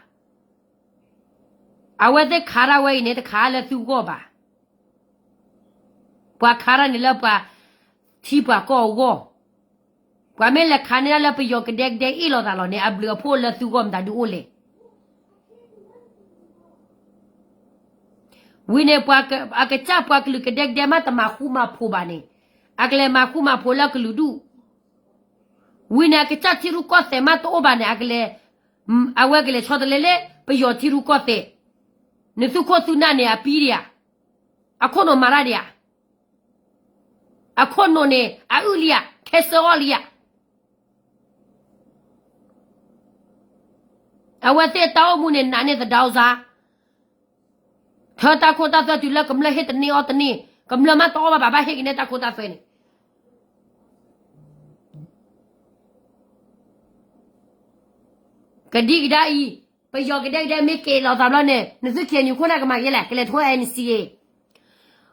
အဝဲသ့ၣ်ခးတၢ်ဝဲအံၤန့ၣ် တခးလၢသုဂီၢ်ဘၣ် ပှၤခးတၢ်န့ၣ်လၢပှၤထံပှၤကီၢ်အဂီၢ်, ပှၤမ့ၢ်လဲၤခးန့ၢ်တၢ်လၢပယီၤကဒဲကဒဲအ့ၣ်လိာ်သးလီၤန့ၣ် အဘျုးအဖှိၣ်လၢသုဂီၢ်မတၤဒုအိၣ်လဲၣ်. ဝံၤန့ၣ် အကစၢ်ပှၤကလုာ်ကဒဲကဒဲမးတမၤဃူမၤဖိးဘၣ်န့ၣ်, အကလဲၤမၤဃူမၤဖိးလၢကလုာ်ဒူၣ်. ဝံၤန့ၣ် အကစၢ်ထံရူၢ်ကီၢ်သဲးမးတအိၣ်ဘၣ်န့ၣ် အကလဲၤ, အဝဲကလဲၤဆီတလဲလၢပယီၤထံရူၢ်ကီၢ်သဲး. နသုခိၣ်သုနၢ်န့ၣ် အပံဒံးဧါ, အခိၣ်နူာ်မၤတၢ်ဒံးဧါ, အခိၣ်နူာ်န့ၣ် အအုၣ်လံဧါ, ခဲစၢအီၣ်လံဧါ. အဝဲသ့ၣ်တၢ်အိၣ်မူန့ၣ် နးန့ၢ်သဒါအိၣ်စါ, ထၢတၢ်ခိတၢ်သွဲတုၤလၢကမျၢၢ်ဟ့ၣ်တန့ၢ်အီၣ်တန့ၢ်, ကမျၢၢ်မးတအီၣ်ဘၣ်ဘၣ် ဘၣ်ဟ့ၣ်က့ၤန့ၢ်တၢ်ခိတၢ်သွဲန့ၣ် ကဒံကဒါအံၤ, ပယီၤကဒဲကဒဲမ့ၢ်က့ၤလိာ်သးဘျီန့ၣ် နသု K N U ခိၣ်နၢ်ကမၤယဲလဲၣ်, ကလဲၤထိ N C A.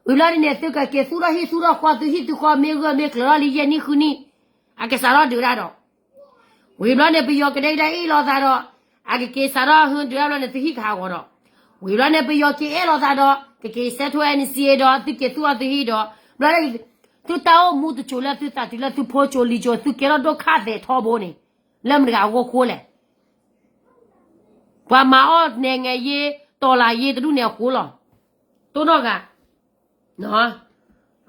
ဝံၤဘျီဒ်န့ၣ် သုကက့ၤသူၣ်ထီၣ်ဟံၣ်သူၣ်ထီၣ်ဃီ သုဟံၣ်သုဃီမ့ၢ်ဂၢၢ်မ့ၢ်ကျၢၤထီၣ်လံယဲၢ်နံၣ်ဃုနံၣ်, အကစးထီၣ်ဒုးဒၣ်ဒီး ဝံၤဘျီန့ၣ် ပယီၤကဒဲကဒဲအ့ၣ်လိာ်သးဒီး အကက့ၤစးထီၣ်ဟူးဒုးဒၣ်ဘျီန့ၣ် သုဟံၣ်ကဟးဂီၤဒီး, ဝံၤဘျီန့ၣ် ပယီၤက့ၤအဲၣ်လိာ်သးဒီး ကက့ၤဆဲးထိ N C A ဒီး သုက့ၤသူၣ်အီၣ်သုဟံၣ်ဒီး, ဘျီန့ၣ် သုတၢ်အိၣ်မူတစိၤလၢသုသးတုၤလၢသုဖိစိၤလံၤစိၤ သုကဲထီၣ်ဒိၣ်ခၣ်သဲးထီဘိန့ၣ် လၢမတၤတဂၤအဂီၢ်ဃိလဲၣ်. ပှၤမၤအီၣ်နဲၣ်ငဲၤယ့ တီၢ်လၤယ့တဒူၣ်န့ၣ်အဃိလီၤ. တိၢ်နီၣ်ဂၤ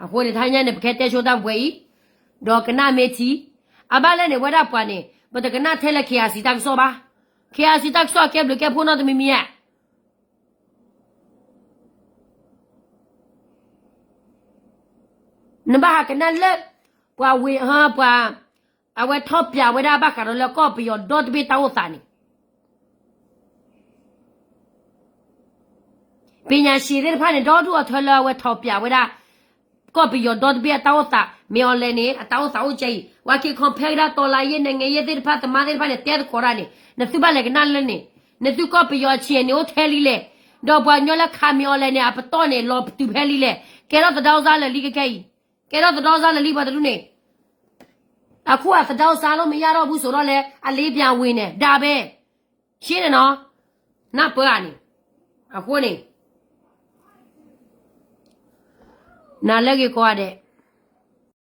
အဃိန့ၣ် တဟါညါန့ၣ် ပကဟဲတဲဆိတၢ်ပှဲၤအံၤ, ဒီးကနၣ်မ့ၢ်ထံ, အဘၣ်လဲၣ်န့ၣ် ဝဲဒၣ်ပှၤန့ၣ် ပတကနၣ်ထဲလၢ K I C တၢ်ကစီၣ်ဘၣ်. K I C တၢ်ကစီၣ်ကဲဘျုးကဲဖှိၣ်နီတမံၤမံၤဧါ. နဘၣ်ဟးကနၣ်လၢ ပှၤဝ့ၤ ပှၤ အဝဲထီၣ်ပၠးဝဲဒၣ်ဘၣ်ဃးဒီးလၢကီၢ်ပယီၤဒီတဘ့ၣ်တၢ်အိၣ်သးန့ၣ် ပညာရှင်သ့ၣ်တဖၣ်န့ၣ် ဒီဒူၣ်အထၢလၢအဝဲထီၣ်ပၠးဝဲဒၣ် ကီၢ်ပယီၤဒီတဘ့ၣ်အတၢ်အိၣ်သး မ့ၢ်အီၤလဲၣ်န့ၣ် အတၢ်အိၣ်သးအိၣ်ကဲအံၤ ပှၤက့ၤ compare ကဒါ တီၢ်လၤယ့ နဲၣ်ငဲၤယ့သ့ၣ်တဖၣ် သမါသ့ၣ်တဖၣ်န့ၣ် တဲသကိးတၢ်န့ၣ် နသုဘၣ်လဲၤကနၣ်လၢန့ၣ် နသုကီၢ်ပယီၤအဆံးန့ၣ်အိၣ်ထဲလံလဲၣ်, ဒီးပှၤကညီလၢခး မ့ၢ်အီၤလဲၣ်န့ၣ် အပတီၢ်န့ၣ် လီၤပတုာ်ဖဲလံလဲၣ်, ကဲထီၣ်သဒါအိၣ်စါလၢာ်လံခဲအံၤ, ကဲထီၣ်သဒါအိၣ်စါလၢာ်လံပှၤတဒူၣ်န့ၣ် အခိၣ်အသဒါအိၣ်စါလီၤ မ့ၢ်ယါထီၣ်ဘူးစိာ်ထီၣ်လဲၣ် အလ့ပၠးဝ့ၤန့ၣ် ဒၣ်ဘဲ ရှ့န့ၣ်နီၤ, နၢ်ပၢၢ်ဧါန့ၣ်, အဃိန့ၣ် နၤလၢဂ့ၤကိးဂၤဒဲး,